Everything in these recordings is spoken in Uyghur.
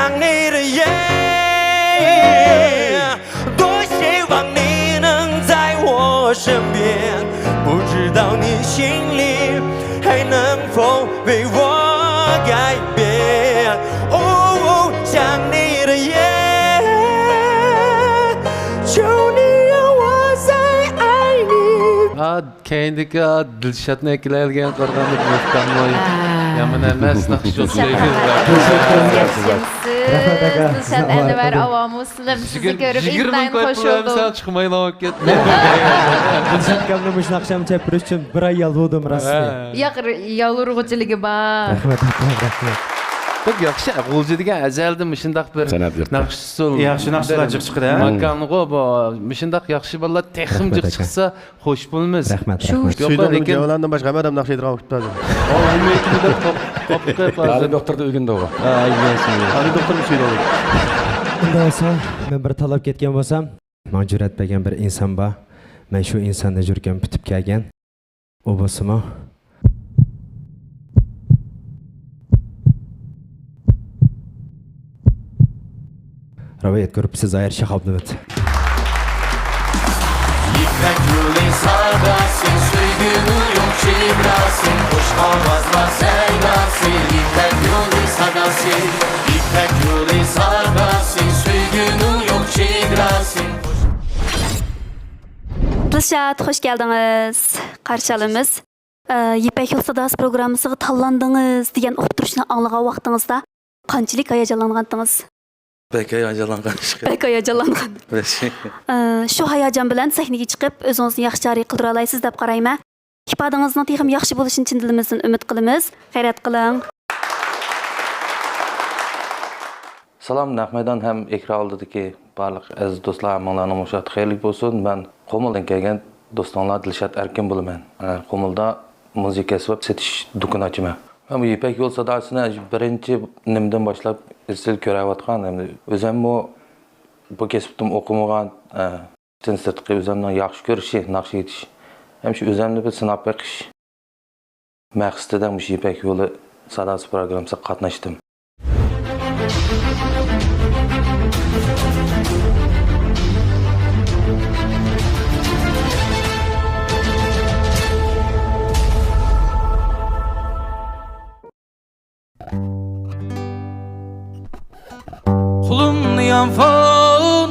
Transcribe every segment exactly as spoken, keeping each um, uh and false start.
想你的夜，多希望你能在我身边，不知道你心里还能否为我改变。哦，想你的夜，求你让我再爱你。 كەينىدىكى دىلشاتنى ئەكېلەلىگەن قارىغاندا بۇ ئۇكاممۇ ھە. يامان ئەمەس، ناخشا چوقۇم سۆيگۈ. ياخشىمسىز؟ رەھمەت، ئاكا. دىلشات ئەنۋەر ئاۋامۇ سىلەر سىزنى كۆرۈپ ئىنتايىن خۇش بولدۇم. چىقمايلا بولۇپ كەتتى. دىلشات ئاكامنى مۇشۇنى ئاخشام چېپىرىش ئۈچۈن بىر ئاي يالۋۇردۇم راستىنى. ھە. ياق، يالۋۇرغۇچىلىكى بار. رەھمەت، رەھمەت. بەك ياخشى، غۇلجا دېگەن ئەزەلدىن مۇشۇنداق بىر سەنئەت يۇرتى. ناخشا ئۇسسۇل. ياخشى ناخشىلار جىق چىقىدۇ، ھە؟ ماكانغۇ بۇ. مۇشۇنداق ياخشى بالىلار تېخىمۇ جىق چىقسا، خوش بولىمىز. رەھمەت، شۇ رەھمەت. يوق، سۈيدۈڭنىڭ لېكىن جەۋلانىدىن باشقا ھەممە ئادەم ناخشا ئېيتىدىغان بولۇپ كېتىپتۇ ھازىر. ئۇ ھەممە يېتىدە قوپ-، قوپۇپ قېلىپ ھازىر. ئالىي دوختۇردا ئۆگەندى ئۇ. ھە، ئۆگەنسۇن. ئالىي دوختۇرمۇ سۈيدۈڭ. ئۇنداق بولسا، مەن بىر تاللاپ كەتكەن بولسام، ماڭا جۈرئەت بەرگەن بىر ئىنسان بار. مەن شۇ ئىنساننى يۈرىكىم پۈتۈپ كەلگەن. ئۇ بولسىمۇ، رىۋايەت گۇرۇپپىسى زاھىر شاھ ئابلىمىت. يىپەك يولى ساداسى، سۆيگۈنىڭ يوق چېگراسى، خۇش ئاۋازلار سەيداسى، يىپەك يولى ساداسى، يىپەك يولى ساداسى، سۆيگۈنىڭ يوق چېگراسى. دىلشات، خوش كەلدىڭىز. قارشى ئالىمىز. ئە، يىپەك يول ساداسى پروگراممىسىغا تاللاندىڭىز دېگەن ئۇقتۇرۇشنى ئاڭلىغان ۋاقتىڭىزدا قانچىلىك ھاياجانلانغانتىڭىز؟ بەك ھاياجانلانغان ئىش. بەك ھاياجانلانغان. ئە، شۇ ھاياجان بىلەن سەھنىگە چىقىپ، ئۆزىڭىزنى ياخشى جارى قىلدۇرالايسىز دەپ قارايمەن. ئىپادىڭىزنىڭ تېخىمۇ ياخشى بولۇشىنى چىن دىلىمىزدىن ئۈمىد قىلىمىز. غەيرەت قىلىڭ. سالام، نەق مەيدان ھەم ئېكران ئالدىدىكى بارلىق ئەزىز دوستلار، ھەممىڭلارنىڭ مۇشۇ ۋاقتى خەيرلىك بولسۇن. مەن قۇمۇلدىن كەلگەن دوستۇڭلار دىلشات ئەركىن بولىمەن. ئە، قۇمۇلدا مۇزىكا ئەسۋاب سېتىش دۇكىنى ئاچىمەن. مەن بۇ يىپەك يول ساداسىنى بىرىنچى نېمىدىن باشلاپ ئىزچىل كۆرۈۋاتقان، ئەمدى ئۆزۈممۇ بۇ كەسىپتىمۇ ئوقۇمىغان، ئە، سىرتقى ئۆزۈمنىڭ ياخشى كۆرۈشى، ناخشا ئېيتىش، ھەم شۇ ئۆزۈمنى بىر سىناپ بېقىش مەقسىتىدە مۇشۇ يىپەك يولى ساداسى پروگراممىسىغا قاتناشتىم. قولۇمنى يانفون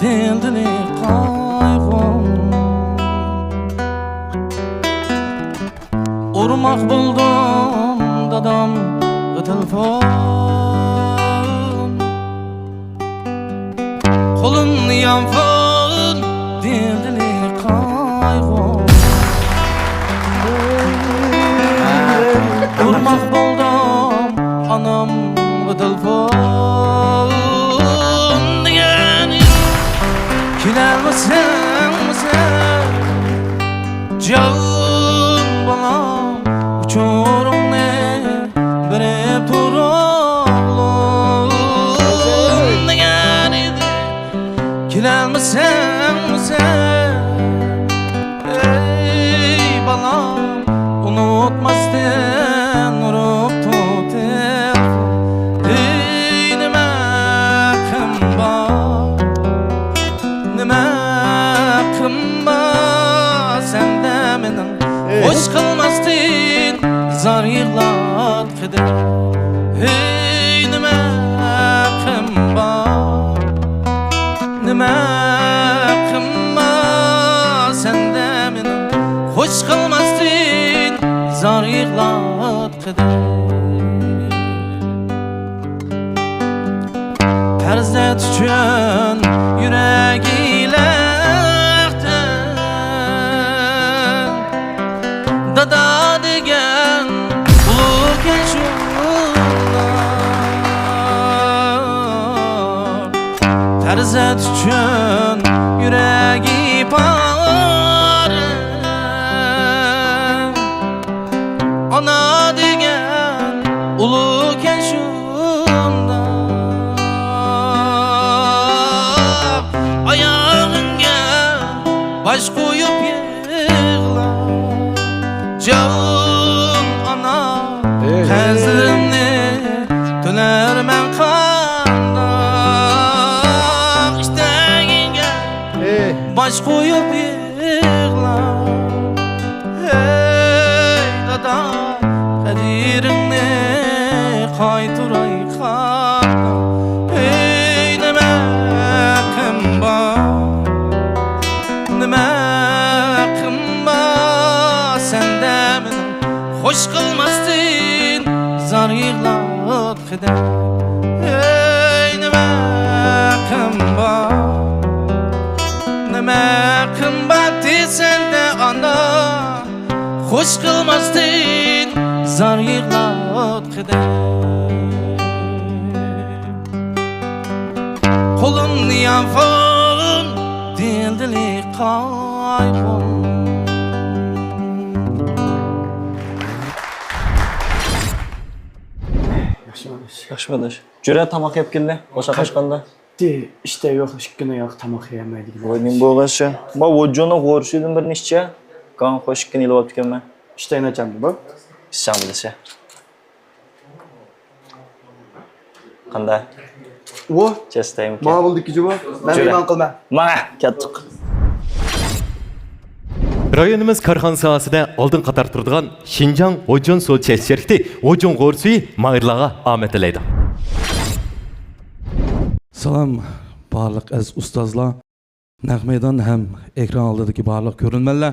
دىلدىلى قايغۇم، ئۇرماق بولدۇم دادامغا تېلېفون. قولۇمنى يانفون دىلدىلى قايغۇ، ئۇرماق بولدۇم ئانامغا تېلېفون دېگەن. كېلەلمىسەڭمۇ سەن جان بالام، ئۇچۇرۇڭنى بېرىپ تۇرۇڭلۇق دېگەن ئىدى. كېلەلمىسەڭمۇ سەن، ئەي بالام، ئۇنتۇماستىن ئۇرۇپ تۇر تېلېفون. ئەي نېمە ھەققىم بار، نېمە ھەققىم بار سەندە مېنىڭ، ئەي. خوش قىلماستىن زار يىغلاتقۇدەك. ھەي نېمە ھەققىم بار، نېمە ھەققىم بار سەندە مېنىڭ، خوش قىلماستىن زار يىغلاتقۇدەك. پەرزەنت ئۈچۈن يۈرەك ئىلەكتە، دادا دېگەن ئۇلۇغكەن شۇنداق. پەرزەنت ئۈچۈن يۈرەك ئىپارە، ئانا دېگەن ئۇلۇغكەن شۇنداق. ئاياغىڭغا باش قويۇپ يىغلا، جان ئانا، قەرزلىرىمنى تۆلەرمەن قانداق؟ يېرىڭنى قايتۇراي خاتا. ئەي نېمە ھەققىم بار، نېمە ھەققىم بار سەندە مېنىڭ خۇش قىلماستىن زار يىغلاتقۇدەك. ئەي نېمە ھەققىم بار، نېمە ھەققىم بار دېسەندە ئانا. خۇش قىلماستىن زار يىغلاتقۇدەك. قولۇمنى يانفون دىلدىلى قايفون. ياخشى، ياخشى. جۈرە تاماق يەپ كەلدى، بوشاپ قاچقاندا. ئىشتە يوق، ئىككى كۈنى يوق، تاماق يېيەلمەيدىكەن. ۋاي، نېمە بولغانشا؟ ما ۋوجۇنىڭ غورسىدىن بىرنى ئىچچە. گاڭ خوش ئىككىنى ئېلىۋاپتىكەنمەن. ئىشتە ئەينەچەمدۇ بۇ؟ ئىچسەڭ بىلىسە. قانداق؟ ۋو. چەستەيمىكەن؟ ماڭا بولدى كېچە بۇ. مەن جۈرە. مېھمان قىلما. ماڭا، كەتتۇق. رايونىمىز كارخانا ساھەسىدە ئالدىن قاتاردا تۇرىدىغان شىنجاڭ ھوجۇن سۇ چەش شىركىتى ھوجۇن غورسۇيى ماھىرلارغا ئامەت تىلەيدۇ. سالام، بارلىق ئەزىز ئۇستازلار، نەق مەيدان ھەم ئېكران ئالدىدىكى بارلىق كۆرۈرمەنلەر،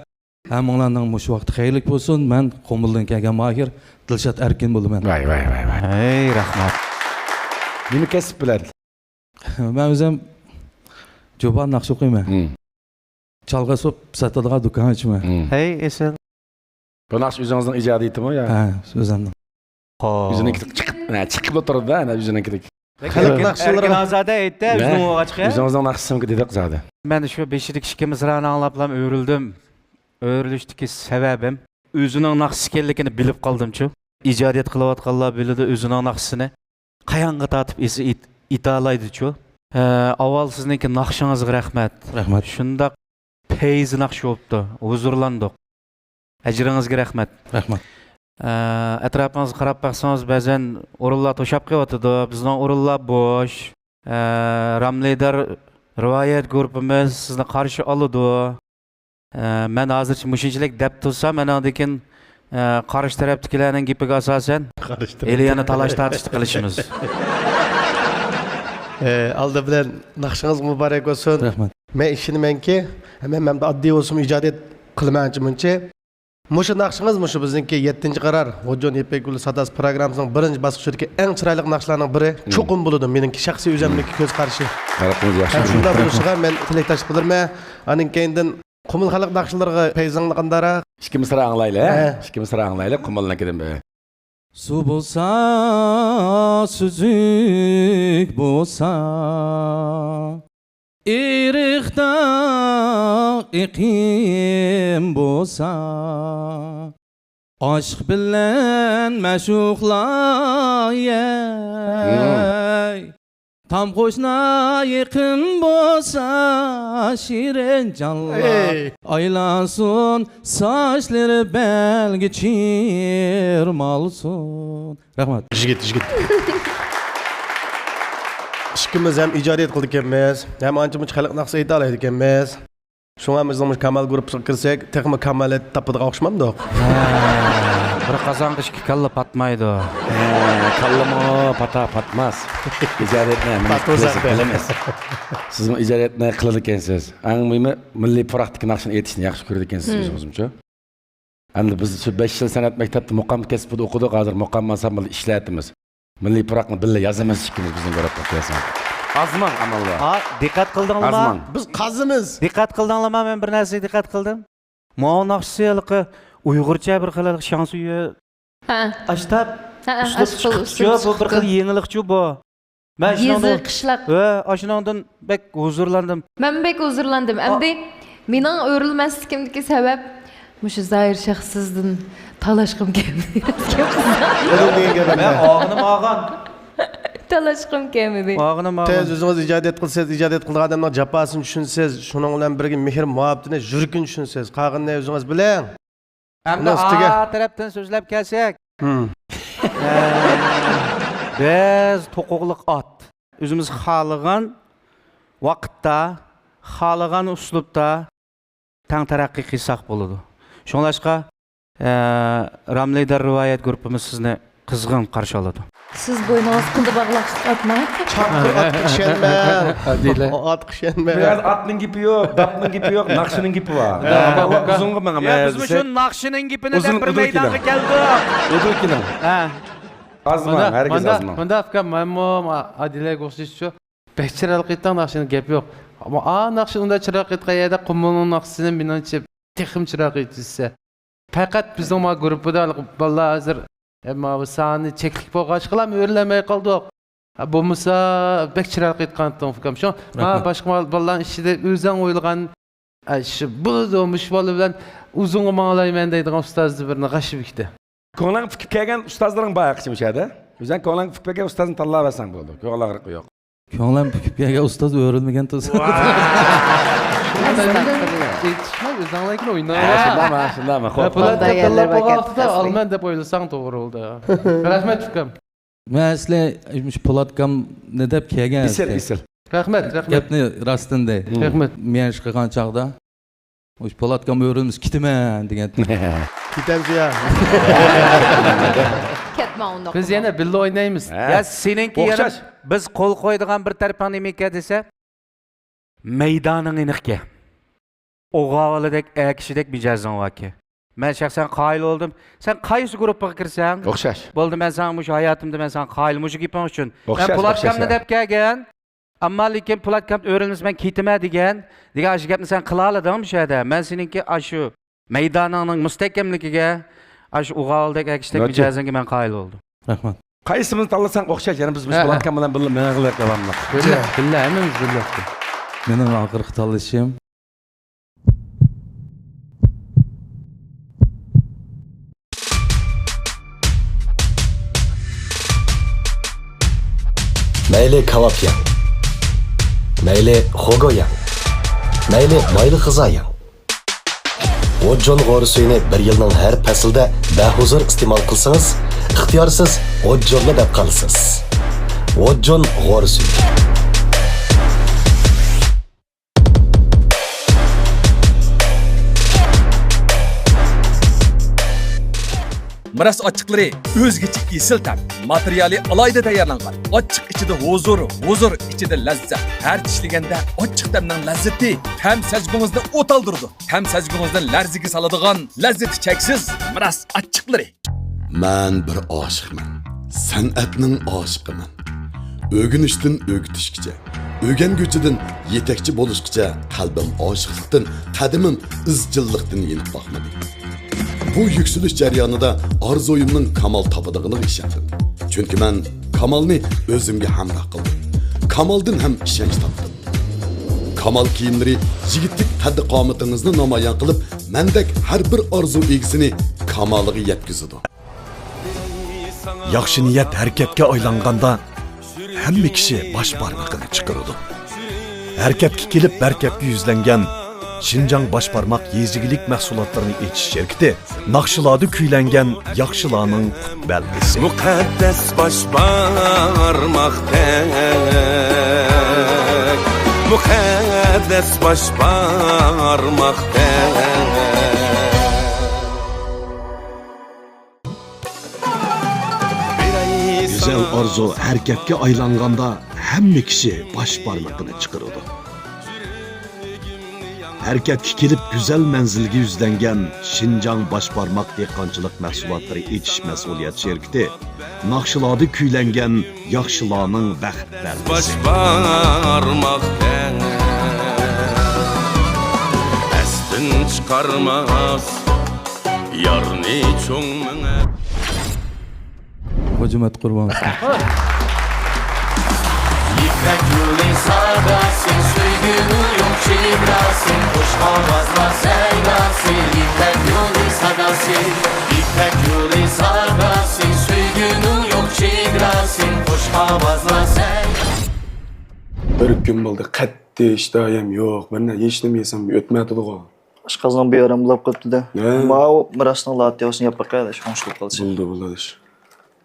ھەممىڭلارنىڭ مۇشۇ ۋاقتى خەيرلىك بولسۇن. مەن قۇمۇلدىن كەلگەن ماھىر دىلشات ئەركىن بولىمەن. ۋاي، ۋاي، ۋاي، ۋاي. ھەي، رەھمەت. نېمە كەسىپ بىلەن؟ مەن ئۆزۈم جۇبا ناخشا ئوقۇيمەن. ھىم. چالغا سوپ ساتىدىغان دۇكان ئاچىمەن. ھىم. ھەي، ئېسىل. بۇ ناخشا ئۆزىڭىزنىڭ ئىجادىيىتىمۇ يا؟ ھە، ئۆزۈمنىڭ. خو. ئۆزىنىڭكى چىقىپ، ھە، چىقىپلا تۇرىدۇ، ئەنە ئۆزىنىڭكىدەك. خەلق ناخشىلىرى. ئەركىن ئازادە ئېيتتى، ئۆزىنىڭ بولغاچقا. ئۆزىڭىزنىڭ ناخشىسىمۇكى دېدۇق زادى. مەن شۇ بېشىدىكى ئىككى مىسرانى ئاڭلاپلا ئۆرۈلدۈم. ئۆرۈلۈشتىكى سەۋەبىم، ئۆزىنىڭ ناخشىسى ئىكەنلىكىنى بىلىپ قالدىمچۇ. ئىجادىيەت قىلىۋاتقانلار بىلىدۇ ئۆزىنىڭ ناخشىسىنى. قايانغا تارتىپ ئېسى ئېيت-، ئېيتالايدىچۇ. ھە، ئاۋۋال سىزنىڭكى ناخشىڭىزغا رەھمەت. رەھمەت. شۇنداق پەيزى ناخشا بوپتۇ. ھۇزۇرلاندۇق. ئەجرىڭىزگە رەھمەت. رەھمەت. ئە، ئەتراپىڭىزغا قاراپ باقسىڭىز، بەزەن ئورۇنلار توشاپ قېلىۋاتىدۇ. بىزنىڭ ئورۇنلار بوش. ئە، راملىدار رىۋايەت گۇرۇپپىمىز سىزنى قارشى ئالىدۇ. ئە، مەن ھازىرچە مۇشۇنچىلىك دەپ تۇرسام، ئانىڭدىن كېيىن، ئە، قارشى تەرەپتىكىلەرنىڭ گېپىگە ئاساسەن، قارشى تەرەپ. ھېلى يەنە تالاش تارتىش قىلىشىمىز. ئە، ئالدى بىلەن ناخشىڭىز مۇبارەك بولسۇن. رەھمەت. مەن ئىشىنىمەنكى، ھەممە، ھەممە ئاددىي بولسىمۇ ئىجادىيەت قىلىمەن ئانچە مۇنچە. مۇشۇ ناخشىڭىز، مۇشۇ بىزنىڭكى يەتتىنچى قارار، غوجۇن يىپەك گۈلى ساداسى پروگراممىسىنىڭ بىرىنچى باسقۇچىدىكى ئەڭ چىرايلىق ناخشىلارنىڭ بىرى. مم. چوقۇم بولىدۇ، مېنىڭكى شەخسىي ئۆزەمنىڭكى كۆز قارىشى. خەلقىمىز ياخشى. ھەم شۇنداق بولۇشىغا مەن تىلەكداشلىق بىلدۈرىمەن. ئاندىن كېيىندىن قۇمۇل خەلق ناخشىلىرىغا پەيزىڭلار قانداقراق؟ ئىككى مىسرا ئاڭلايلى، ھە؟ ھە. ئىككى مىسرا ئاڭلايلى، قۇمۇلنىڭكىدىن بىر. سۇ بولسا، سۈزۈك بولسا، ئېرىقتا ئېقىم بولسا، ئاشىق بىلەن مەشۇقلار، ھەي. تام قوشنا يېقىن بولسا، شېرىن جانلار، ھەي. ئايلانسۇن ساچلىرى بەلگە چىرمالسۇن. رەھمەت. يىگىت، يىگىت. ئىككىمىز ھەم ئىجادىيەت قىلىدىكەنمىز، ھەم ئانچە-مۇنچە خەلق ناخشىسى ئېيتالايدىكەنمىز. شۇڭا بىزنىڭ مۇشۇ كامال گۇرۇپپىسىغا كىرسەك، تېخىمۇ كامالىيەت تاپىدىغان ئوخشىمامدۇق؟ ھە، بىر قازانغا ئىككى كاللا پاتمايدۇ. ھە، كاللىمۇ پاتا پاتماس. ئىجادىيەتنى ھەممىمىز بىلىمىز. سىزمۇ ئىجادىيەتنى قىلىدىكەنسىز. ئەڭ مۇھىمى، مىللىي پۇراقتىكى ناخشىنى ئېيتىشنى ياخشى كۆرىدىكەنسىز ئۆزىڭىزمۇچۇ. ئەمدى بىز شۇ بەش يىل سەنئەت مەكتەپتە مۇقام كەسپىدە ئوقۇدۇق، ھازىر مۇقام ئانسامبىلدا ئىشلەۋاتىمىز. مىللىي پۇراقنى بىللە يازىمىز ئىككىمىز بىزنىڭ گۇرۇپپىغا كەلسەڭ. ئازماڭ ئامال بار. ھا، دىققەت قىلدىڭلارمۇ؟ ئازماڭ. بىز قازىمىز. دىققەت قىلدىڭلارمۇ؟ مەن بىر نەرسىگە دىققەت قىلدىم. ماۋۇ ناخشىسى ھېلىقى ئۇيغۇرچە بىر خىل ھېلىقى شاڭسۇيۈ. ھە. ئاشتاپ. ھە، ئۇسلۇب ئاشۇ خىل چىقىپتۇ. ئۇسلۇب بۇ بىر خىل چىقىپتۇ. يېڭىلىقچۇ بۇ. مەن يېزا، شۇنىڭدىن، قىشلاق. ھە، ئاشۇنىڭدىن بەك ھۇزۇرلاندىم. مەن بەك ھۇزۇرلاندىم. ئا- ئەمدى مېنىڭ ئۆرۈلمەسلىكىمدىكى سەۋەب مۇشۇ زاھىر شەخس سىزدىن تالاشقۇم كەلمىدى. ئۇنىڭ دېگەن گەپ مەن ئەمدى. ئاغىنىم ئاغان. تالاشقۇم كەلمىدى. ئاغىنىم ئاغان. سىز ئۆزىڭىز ئىجادىيەت قىلسىڭىز، ئىجادىيەت قىلىدىغان ئادەمنىڭ جاپاسىنى چۈشىنىسىز، شۇنىڭ بىلەن بىرگە مېھىر مۇھەببىتىنى، يۈرىكىنى چۈشىنىسىز. قالغىنىنى ئۆزىڭىز بىلىڭ. ئەمدى ئۇنىڭ ئۈستىگە ئا تەرەپتىن سۆزلەپ كەلسەك، ھىم. ئە، بىز توقۇغلۇق ئات. ئۆزىمىز خالىغان ۋاقىتتا، خالىغان ئۇسلۇبتا تەڭ تەرەققىي قىلساق بولىدۇ. شۇڭلاشقا، ئە، راملىدار رىۋايەت گۇرۇپپىمىز سىزنى قىزغىن قارشى ئالىدۇ. سىز بوينىڭىزغا قىلدى باغلاقلىق ئاتماڭ. چاققان ئاتقا ئىشەنمە. ئادىلە. ئاتقا ئىشەنمە. بۇ يەردە ئاتنىڭ گېپى يوق، داپنىڭ گېپى يوق، ناخشىنىڭ گېپى بار. ھە، بۇ ئۇزۇنغا ماڭا يا، بىزمۇ شۇ ناخشىنىڭ گېپىنى دەپ بىر مەيدانغا كەلدۇق. ئۇدۇل كېلىڭ. ھە. ئازماڭ، ھەرگىز ئازماڭ. مۇنداق ئۇكام، مەنمۇ ئادىلەگە ئوخشاش شۇ. بەك چىرايلىق ئېيتتىڭ ناخشىنى، گەپ يوق. ئەمما ئا ناخشا ئۇنداق چىرايلىق ئېيتقان يەردە قۇمۇلنىڭ ناخشىسىنى مېنىڭچە تېخىمۇ چىرايلىق ئېيتىسىز. پەقەت بىزنىڭ ما گۇرۇپپىدا بالىلار ھازىر، ئە، ماۋۇ سانى چەكلىك بولغاچقىلا ئۆرلەنمەي قالدۇق. ئە، بولمىسا بەك چىرايلىق ئېيتقانتىڭ ئۇكام. شۇ ما رەھمەت. باشقا بالىلارنىڭ ئىچىدە ئۆزۈڭ ئويلىغان، ئە، شۇ بولىدۇ، مۇشۇ بالا بىلەن ئۇزۇنغا ماڭالايمەن دەيدىغان ئۇستازنى بىرنى غەشىمىكتە. كۆڭلۈڭ پۈكۈپ كەلگەن ئۇستازلىرىڭ بار ئەخچىم شۇ يەردە. ئۆزۈڭ كۆڭلۈڭ پۈكۈپ كەلگەن ئۇستازنى تاللاۋەرسەڭ بولىدۇ. كۆڭۈل ئاغرىقى يوق. كۆڭلۈم پۈكۈپ كەلگەن ئۇستاز ئۆرۈلمىگەن تۇرسا. ئېيتىشماي ئۆزۈڭلاركىلا ئويناڭ. ھە، شۇنداقمۇ، شۇنداقمۇ؟ خوپ. پولات دەپ تاللاپ بولغان ۋاقىتتا ئالىمەن دەپ ئويلىساڭ توغرا بولدى. رەھمەت ئۇكام. مەن ئەسلى مۇشۇ پولات ئاكامنى دەپ كەلگەن ئەسلى. ئېسىل، ئېسىل. رەھمەت، رەھمەت. گەپنى راستىنى دەي. رەھمەت. مېڭىش قىلغان چاغدا مۇشۇ پولات ئاكام ئۆرۈلمىسە كېتىمەن دېگەن. كېتەمسىز يا؟ كەتمە ئۇنداق بىز قىلما. يەنە بىللە ئوينايمىز. ھە. يا سېنىڭكى يەنە ئوخشاش. بىز قول قويىدىغان بىر تەرىپىڭ نېمىكەن دېسە، مەيدانىڭ ئېنىقكەن. ئوغا بالىدەك، ئەر كىشىدەك مىجەزىڭ باركەن. مەن شەخسەن قايىل بولدۇم. سەن قايسى گۇرۇپپىغا كىرسەڭ؟ ئوخشاش. بولدى، مەن ساڭا مۇشۇ ھاياتىمدا مەن ساڭا قايىل مۇشۇ گېپىڭ ئۈچۈن. ئوخشاش، مەن پولات ئوخشاش ئاكامنى يا. دەپ كەلگەن. ئەمما لېكىن پولات ئاكام ئۆرۈلمىسە مەن كېتىمەن دېگەن، دېگەن ئاشۇ گەپنى سەن قىلالىدىڭ مۇشۇ يەردە. مەن سېنىڭكى ئاشۇ مەيدانىڭنىڭ مۇستەھكەملىكىگە، ئاشۇ ئوغا بالىدەك ئەر كىشىدەك مىجەزىڭگە مەن قايىل بولدۇم. رەھمەت. قايسىمىزنى تاللىساڭ ئوخشاش، يەنە بىز مۇشۇ ھە، پولات ھە. ئاكام بىلەن بىللە مېڭىغىلى داۋاملىق. بىللە، بىللە، ھەممىمىز بىللە. مېنىڭ ئاخىرقى تاللىشىم. مەيلى كاۋاپ يەڭ، مەيلى خوگو يەڭ، مەيلى مايلى غىزا يەڭ. ۋوججون غورا سۈيىنى بىر يىلنىڭ ھەر پەسلىدە بەھۇزۇر ئىستېمال قىلسىڭىز، ئىختىيارسىز ۋوججونلا دەپ قالىسىز. ۋوججون غورا سۈيى. مىراس ئاچچىقلىرى ئۆزگىچە ئېسىل تەم. ماتېرىيالى ئالاھىدە تەييارلانغان. ئاچچىق ئىچىدە ھۇزۇر، ھۇزۇر ئىچىدە لەززەت. ھەر چىشلىگەندە ئاچچىق تەمنىڭ لەززىتى تەم سەزگۈڭىزنى ئوتالدۇرىدۇ. تەم سەزگۈڭىزنى لەرزىگە سالىدىغان لەززىتى چەكسىز مىراس ئاچچىقلىرى. مەن بىر ئاشىقمەن، سەنئەتنىڭ ئاشىقىمەن. ئۆگىنىشتىن ئۆگىتىشكىچە، ئۆگەنگۈچىدىن يېتەكچى بولۇشقىچە قەلبىم ئاشىقلىقتىن، قەدىمىم ئىزچىللىقتىن يېنىپ باقمىدى. بۇ يۈكسىلىش جەريانىدا ئارزۇيۇمنىڭ كامال تاپىدىغىنىغا ئىشەندىم. چۈنكى مەن كامالنى ئۆزۈمگە ھەمراھ قىلدىم. كامالدىن ھەم ئىشەنچ تاپتىم. كامال كىيىملىرى يىگىتلىك قەددى-قامىتىڭىزنى نامايان قىلىپ، مەندەك ھەر بىر ئارزۇ ئىگىسىنى كامالىغا يەتكۈزىدۇ. ياخشى نىيەت ھەرىكەتكە ئايلانغاندا، ھەممە كىشى باش بارمىقىنى چىقىرىدۇ. ھەرىكەتكە كېلىپ، بەرىكەتكە يۈزلەنگەن شىنجاڭ باش بارماق يېزا ئىگىلىك مەھسۇلاتلىرىنى ئېچىش شىركىتى ناخشىلاردا كۈيلەنگەن ياخشىلارنىڭ قۇت بەلگىسى. مۇقەددەس باش بارماقتەك، مۇقەددەس باش بارماقتەك. گۈزەل ئارزۇ ھەرىكەتكە ئايلانغاندا، ھەممە كىشى باش بارمىقىنى چىقىرىدۇ. ھەرىكەتكە كېلىپ، گۈزەل مەنزىلگە يۈزلەنگەن شىنجاڭ باش بارماق دېھقانچىلىق مەھسۇلاتلىرى ئېچىش مەسئۇلىيەت شىركىتى ناخشىلاردا كۈيلەنگەن ياخشىلارنىڭ بەخت بەلگىسى. باش بارماق تەڭ ئەستىن چىقارماس، يارنى چوڭ مېڭە. خوجىمەت قۇربان. يىپەك يولى ساداسى، سۆيگۈنىڭ يوق چېگراسى، خوش ئاۋازلار سەيداسى، يىپەك يولى ساداسى، يىپەك يولى ساداسى، سۆيگۈنىڭ يوق چېگراسى، خوش ئاۋازلار سەيداسى. بىر كۈن بولدى، قەتئىي ئىشتىھايىم يوق، بىر نە-، ھېچنېمە يېسەم ئۆتمەيتىدىغۇ. ئاشقازىنىڭ بىر يارام بولاپ قاپتۇ-دە. ھە. ماۋۇ مىراسنىڭ لاتتېسىنى يەپ باقاي، ئاداش، خۇمۇش بولۇپ قالسا. بولدى، بولدى، ئاداش.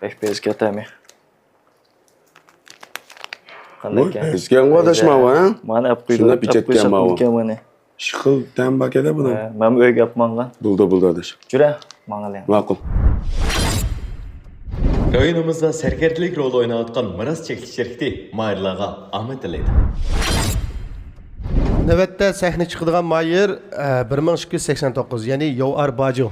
بەك پەيزى كەتەرمۇ؟ قانداق ئىكەن؟ پەيزى كەڭ ئاداش ماۋۇ، ھە؟ مانا ئەپ قويدۇم. شۇنداق ئەپ قويساق ماۋۇ. ئىكەن مانا. ئىشقىل تەم بار ئىكەن بۇنىڭ. ھە، مەن ئۆيگە ئەپ ماڭغان. بولدى، بولدى، ئاداش. جۈرە، ماڭىلى. ماقۇل. رايونىمىزدا سەركەردىلىك رولى ئويناۋاتقان مىراس چەكلىك شىركىتى ماھىرلارغا ئامەت تىلەيدۇ. نۆۋەتتە سەھنىگە چىقىدىغان ماھىر، ئە، بىر مىڭ ئىككى يۈز سەكسەن توققۇز، يەنى يوئار باجۇ.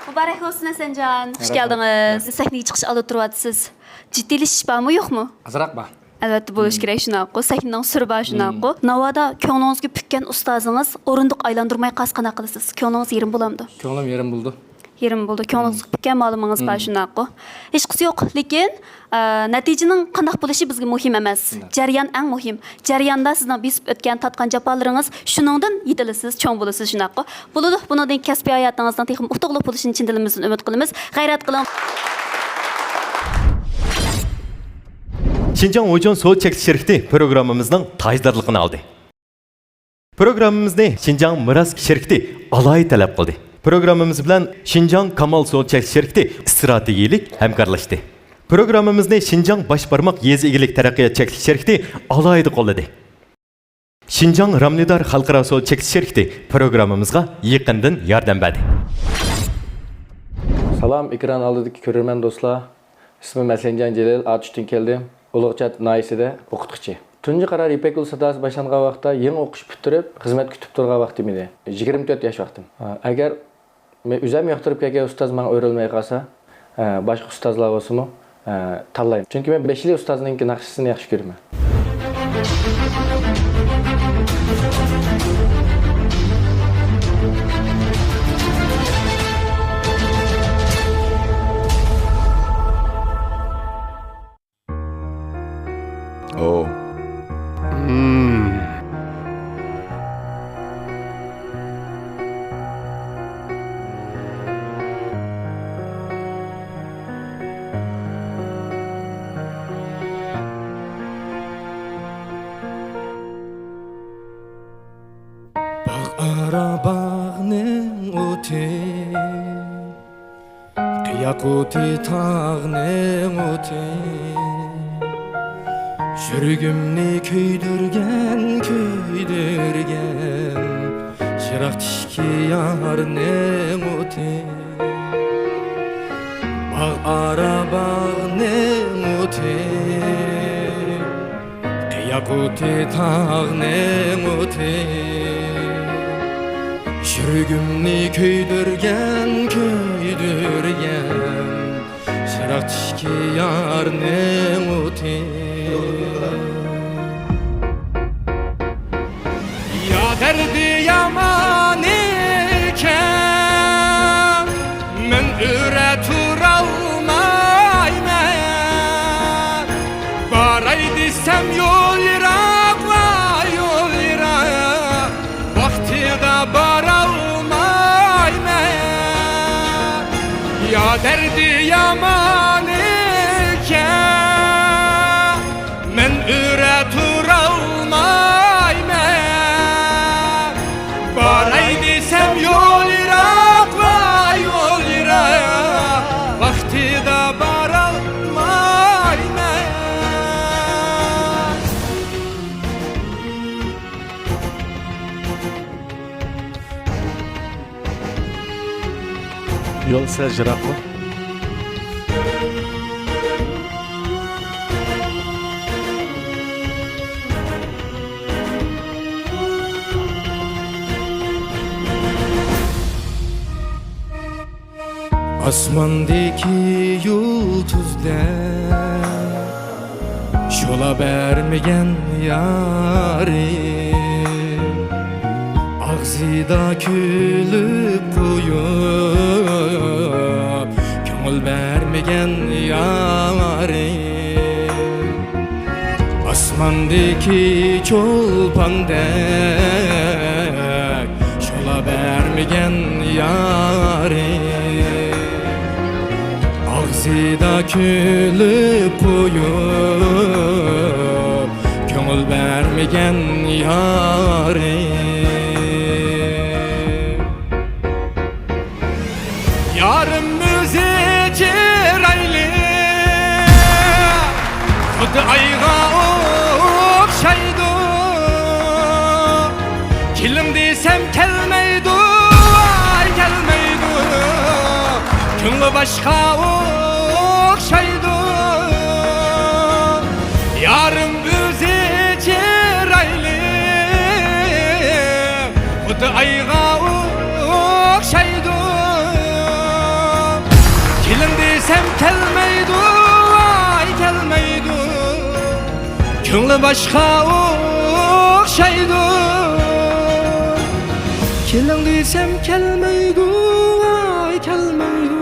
مۇبارەك بولسۇن، ھەسەنجان. خۇش كەلدىڭىز. سەھنىگە چىقىش ئالدىدا تۇرۇۋاتىسىز. جىددىيلىشىش بارمۇ، يوقمۇ؟ ئازراق بار. ئەلۋەتتە، بولۇشى كېرەك، شۇنداققۇ. سەھنىنىڭ سۈرى بار، شۇنداققۇ. ناۋادا كۆڭلىڭىزگە پۈككەن ئۇستازىڭىز ئورۇندۇق ئايلاندۇرماي قالسا قانداق قىلىسىز؟ كۆڭلىڭىز يېرىم بولامدۇ؟ كۆڭلۈم يېرىم بولىدۇ. يېرىم بولىدۇ. كۆڭلىڭىزگە پۈككەن مالىمىڭىز بار، شۇنداققۇ. ھېچقىسى يوق، لېكىن، ئە، نەتىجىنىڭ قانداق بولۇشى بىزگە مۇھىم ئەمەس. جەريان ئەڭ مۇھىم. جەرياندا سىزنىڭ بېسىپ ئۆتكەن، تارتقان جاپالىرىڭىز، شۇنىڭدىن يېتىلىسىز، چوڭ بولىسىز، شۇنداققۇ. بولىدۇ، بۇنىڭدىن كەسپىي ھاياتىڭىزنىڭ تېخىمۇ ئۇتۇقلۇق بولۇشىنى چىن دىلىمىزدىن ئۈمىد قىلىمىز. غەيرەت قىلىڭ. شىنجاڭ ھۇيچۇن سودا چەكلىك شىركىتى پروگراممىمىزنىڭ تاجدارلىقىنى ئالدى. پروگراممىمىزنى شىنجاڭ مىراس شىركىتى ئالاھىدە تەلەپ قىلدى. پروگراممىمىز بىلەن شىنجاڭ كامال سودا چەكلىك شىركىتى ئىستراتېگىيىلىك ھەمكارلاشتى. پروگراممىمىزنى شىنجاڭ باش بارماق يېزا ئىگىلىك تەرەققىيات چەكلىك شىركىتى ئالاھىدە قوللىدى. شىنجاڭ رامنىدار خەلقئارا سودا چەكلىك شىركىتى پروگراممىمىزغا يېقىندىن ياردەم بەردى. سالام، ئېكران ئالدىدىكى كۆرۈرمەن دوستلار. ئىسمىم ھەسەنجان جېلىل، ئاتۇشتىن كەلدىم. ئۇلۇغچات ناھىيەسىدە ئوقۇتقۇچى. تۇنجى قارار يىپەك يولى ساداسى باشلانغان ۋاقىتتا يېڭى ئوقۇش پۈتتۈرۈپ، خىزمەت كۈتۈپ تۇرغان ۋاقتىم ئىدى. يىگىرمە تۆت ياش ۋاقتىم. ئەگەر مەن ئۆزۈم ياقتۇرۇپ كەلگەن ئۇستاز ماڭا ئۆرۈلمەي قالسا، باشقا ئۇستازلار بولسىمۇ، تاللايمەن. چۈنكى مەن بەش يىل ئۇستازنىڭكى ناخشىسىنى ياخشى كۆرىمەن. ئوۋ. باغ ئارا باغنىڭ ئوتى، قىياق ئوتى تاغنىڭ ئوتى، يۈرىكىمنى كۆيدۈرگەن، كۆيدۈرگەن، چىراغ تىكى يارنىڭ ئوتى. باغ ئارا باغنىڭ ئوتى، قىياق ئوتى تاغنىڭ ئوتى، يۈرىكىمنى كۆيدۈرگەن، كۆيدۈرگەن، چىراغ تىكى يارنىڭ ئوتى. يا دەردى يامان ئىكەن، مەن ئۆرە تۇرالمايمەن. باراي دېسەم يول يىراق، ۋاي يول يىراق، ۋاقتىدا بارالمايمەن. يا دەردى يامان ئىكەن، مەن ئۆرە تۇرالمايمەن. باراي دېسەم يول يىراق، ۋاي يول يىراق، ۋاقتىدا بارالمايمەن. يول سەل يىراقمۇ؟ ئاسماندىكى يۇلتۇزدەك شولا بەرمىگەن يارىم، ئاغزىدا كۈلۈپ قويۇپ، كۆڭۈل بەرمىگەن يارىم. ئاسماندىكى چولپاندەك شولا بەرمىگەن يارىم، ئاغزىدا كۈلۈپ قويۇپ، كۆڭۈل بەرمىگەن يارىم. يارىم ئۆزى چىرايلىق، خۇددى ئايغا ئوخشايدۇ. كېلىڭ دېسەم كەلمەيدۇ، ئاي كەلمەيدۇ. كۆڭلى باشقا ئوخشايدۇ، يارىم ئۆزى چىرايلىق، خۇددى ئايغا ئوخشايدۇ. كېلىڭ دېسەم كەلمەيدۇ، ۋاي كەلمەيدۇ. كۆڭلى باشقا ئوخشايدۇ. كېلىڭ دېسەم كەلمەيدۇ، ۋاي كەلمەيدۇ.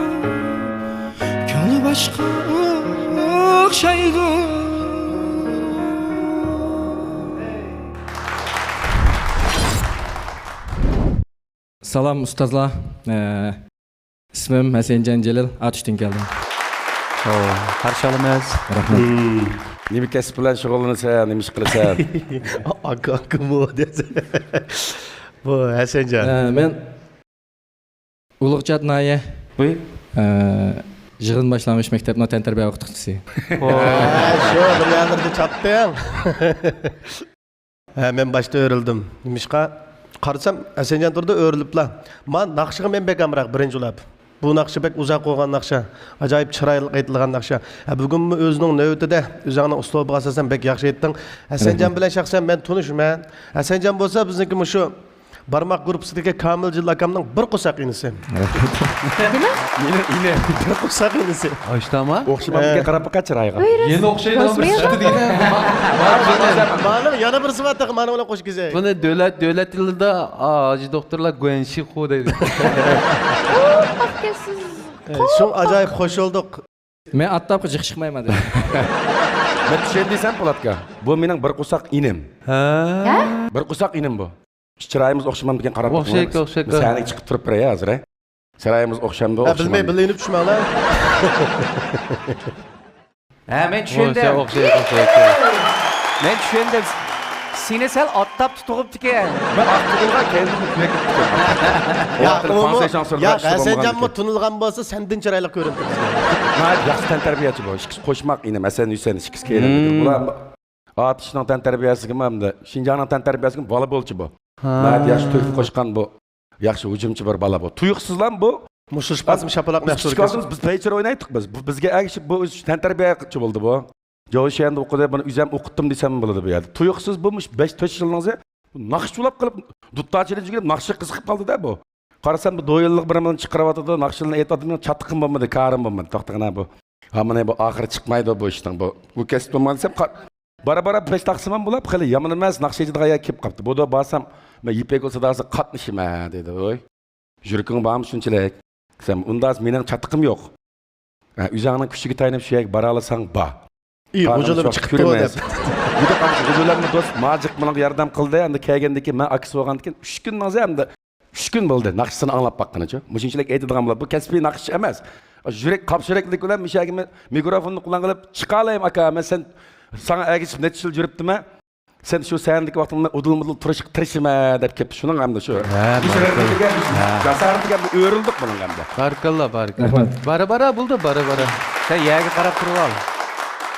كۆڭلى باشقا ئوخشايدۇ. سالام ئۇستازلار. ئىسمىم ھەسەنجان جېلىل، ئاتۇشتىن كەلدىم. ئو، قارشى ئالىمىز. رەھمەت. نېمە كەسىپ بىلەن شۇغۇللىنىسەن، نېمە ئىش قىلىسەن؟ ئاكا، ئاكىمۇ دېسە. بۇ ھەسەنجان. ئە، مەن ئۇلۇغچات ناھىيە. ئە، يىغىن باشلانغۇچ مەكتەپنىڭ تەنتەربىيە ئوقۇتقۇچىسى. ئە، شۇ بىر يەرلەردە چاپتىڭ. ھە، مەن باشتا ئۆرۈلدۈم. نېمىشقا؟ قارىسام، ھەسەنجان تۇرىدۇ ئۆرۈلۈپلا. ما ناخشىغا مەن بەك ئامراق، بىرىنچى ئۇلاپ. بۇ ناخشا بەك ئۇزاق بولغان ناخشا. ئاجايىپ چىرايلىق ئېيتىلغان ناخشا. ھە، بۈگۈنمۇ ئۆزىنىڭ نۆۋىتىدە، ئۆزۈڭنىڭ ئۇسلۇبىغا ئاساسەن بەك ياخشى ئېيتتىڭ. ھەسەنجان بىلەن شەخسەن مەن تونۇشىمەن. ھەسەنجان بولسا بىزنىڭكى مۇشۇ بارماق گۇرۇپپىسىدىكى كامىل جېلىل ئاكامنىڭ بىر قورساق ئىنىسى. نېمە؟ ئىنى، ئىنى. بىر قورساق ئىنىسى. ئاشتاما؟ ئوخشىمامدىكىن، قاراپ باققان چىرايىغا. يەنە ئوخشايدىغان بىر سۈپىتى دېگەن. مانا يەنە بىرسى بار، تېخى مانا بىلەن قوشۇپ كېزەي. بۇنى دۆلەت، دۆلەت تىلىدا، ئا، ھاجى دوختۇرلار گۇەنشىخۇ دەيدۇ. ئۇ، ئاكا، سىز شۇڭ ئاجايىپ قوشۇلدۇق. مەن ئاتلاپقا جىق چىقمايمەن دېدى. مەن چۈشەندى دېسەم، پولاتكا. بۇ مېنىڭ بىر قورساق ئىنىم. ھە؟ ھە؟ بىر قورساق ئىنىم بۇ. چىرايىمىز ئوخشىمامدىكىن، قاراپ ئوخشايدۇ، ئوخشايدۇ. سەھنىگە چىقىپ تۇرۇپ بېرەي ھازىر، ھە؟ چىرايىمىز ئوخشامدۇ، ھە، بىلمەي، ئوخشىمامدۇ؟ بىللە يېنىپ چۈشمەڭلار. ھە، مەن چۈشەندىم. ئوخشايدۇ، ئوخشايدۇ، ئوخشايدۇ. مەن چۈشەندىم. سېنى سەل ئاتلاپ تۇتۇغۇپتىكەن. مەن ئات تۇغۇلغان كەينىدىن كۆيۈپ كېتىپتىكەن. ياق، ئۇمۇ، ياق، ھەسەنجانمۇ تونۇلغان بولسا سەندىن چىرايلىق كۆرۈنىدۇ بىزگە. ناھايىتى ياخشى تەنتەربىيەچى بۇ. ئىككىسى قوشماق ئىنىم، ھەسەن، ھۈسەن، ئىككىسى كەينىدىن. بۇلار ئاتۇشنىڭ تەنتەربىيەسىگىمۇ ھەمدە شىنجاڭنىڭ تەنتەربىيەسىگىمۇ بالا بولچى بۇ. ھا. ناھايىتى ياخشى تۆھپە قوشقان بۇ. ياخشى ھۇجۇمچى بىر بالا بۇ. تۇيۇقسىزلا بۇ. مۇشۇ شىپاسىمۇ شاپىلاق مەھسۇل كەلسۇن. بىز پەيچىر ئوينايتتۇق بىز. بۇ بىزگە ئەگىشىپ بۇ تەنتەربىيەچى بولدى بۇ. جوشيەندە ئوقۇدى، بۇنى ئۆزۈم ئوقۇتتۇم دېسەم بولىدۇ بۇ يەردە. تۇيۇقسىز بۇ مۇشۇ بەش تۆت يىلنىڭ ئۆزى ناخشا چۇۋاپ قىلىپ، دۇتار چېلىنچىگە ناخشا قىزىقىپ قالدى-دە بۇ. قارىسام، بۇ دويىنلىق بىر نېمىنى چىقىرىۋاتىدۇ، ناخشىلىرىنى ئېيتىۋاتىدۇ، مېنىڭ چاتىقىم بولمىدى، كارىم بولمىدى. توختىغىنا بۇ. ھا، مانا بۇ ئاخىرى چىقمايدۇ بۇ ئىشنىڭ بۇ. بۇ كەسىپ بولمىغان دېسەم، قا-، بارا-بارا بەش تاقسىمان بولاپ، خېلى يامان ئەمەس، ناخشا ئېيتىدىغان يەرگە كېلىپ قاپتۇ. بۇدا بارسام، مەن يىپەك ساداسىغا قاتنىشىمەن دېدى. ۋوي. يۈرىكىڭ بارمۇ شۇنچىلىك؟ دېسەم، ئۇنداق مېنىڭ چاتىقىم يوق. ھە، ئۆزۈڭنىڭ كۈچىگە تايىنىپ شۇ يەرگە بارالىساڭ بار. ئى، غۇجۇلىم چىقىپتۇ دەپ. يۈدۈپ قالسا غۇجۇلاممۇ دوست، ماجىق مېنىڭ ياردەم قىلدى. ئەمدى كەلگەندىن كېيىن مەن ئاكىسى بولغاندىن كېيىن ئۈچ كۈن ماڭزا ئەمدى ئۈچ كۈن بولدى ناخشىسىنى ئاڭلاپ باققىنىچۇ. مۇشۇنچىلىك ئېيتىدىغان بولۇپ، بۇ كەسپىي ناخشىچى ئەمەس. يۈرەك قاپشۇرەكلىك بىلەن مىشەگە مىكروفوننى قولۇڭغا ئېلىپ، «چىقالايمۇ ئاكا، مەن سەن، ساڭا ئەگىشىپ نەچچە يىل يۈرۈپتىمەن. سەن شۇ سەھنىدىكى ۋاقتىڭدا ئۇدۇل-مۇدۇل تۇرۇشقا تىرىشىمەن» دەپ كېلىپتۇ. شۇنىڭ ئەمدى شۇ. ھە، بارىكاللا. ھە. جاسارىتىگە ئەمدى ئۆرۈلدۇق بۇنىڭ ئەمدى. بارىكاللا، بارىكاللا. رەھمەت. بارا-بارا بولدى، بارا-بارا. سەن يەرگە قاراپ تۇرۇۋال.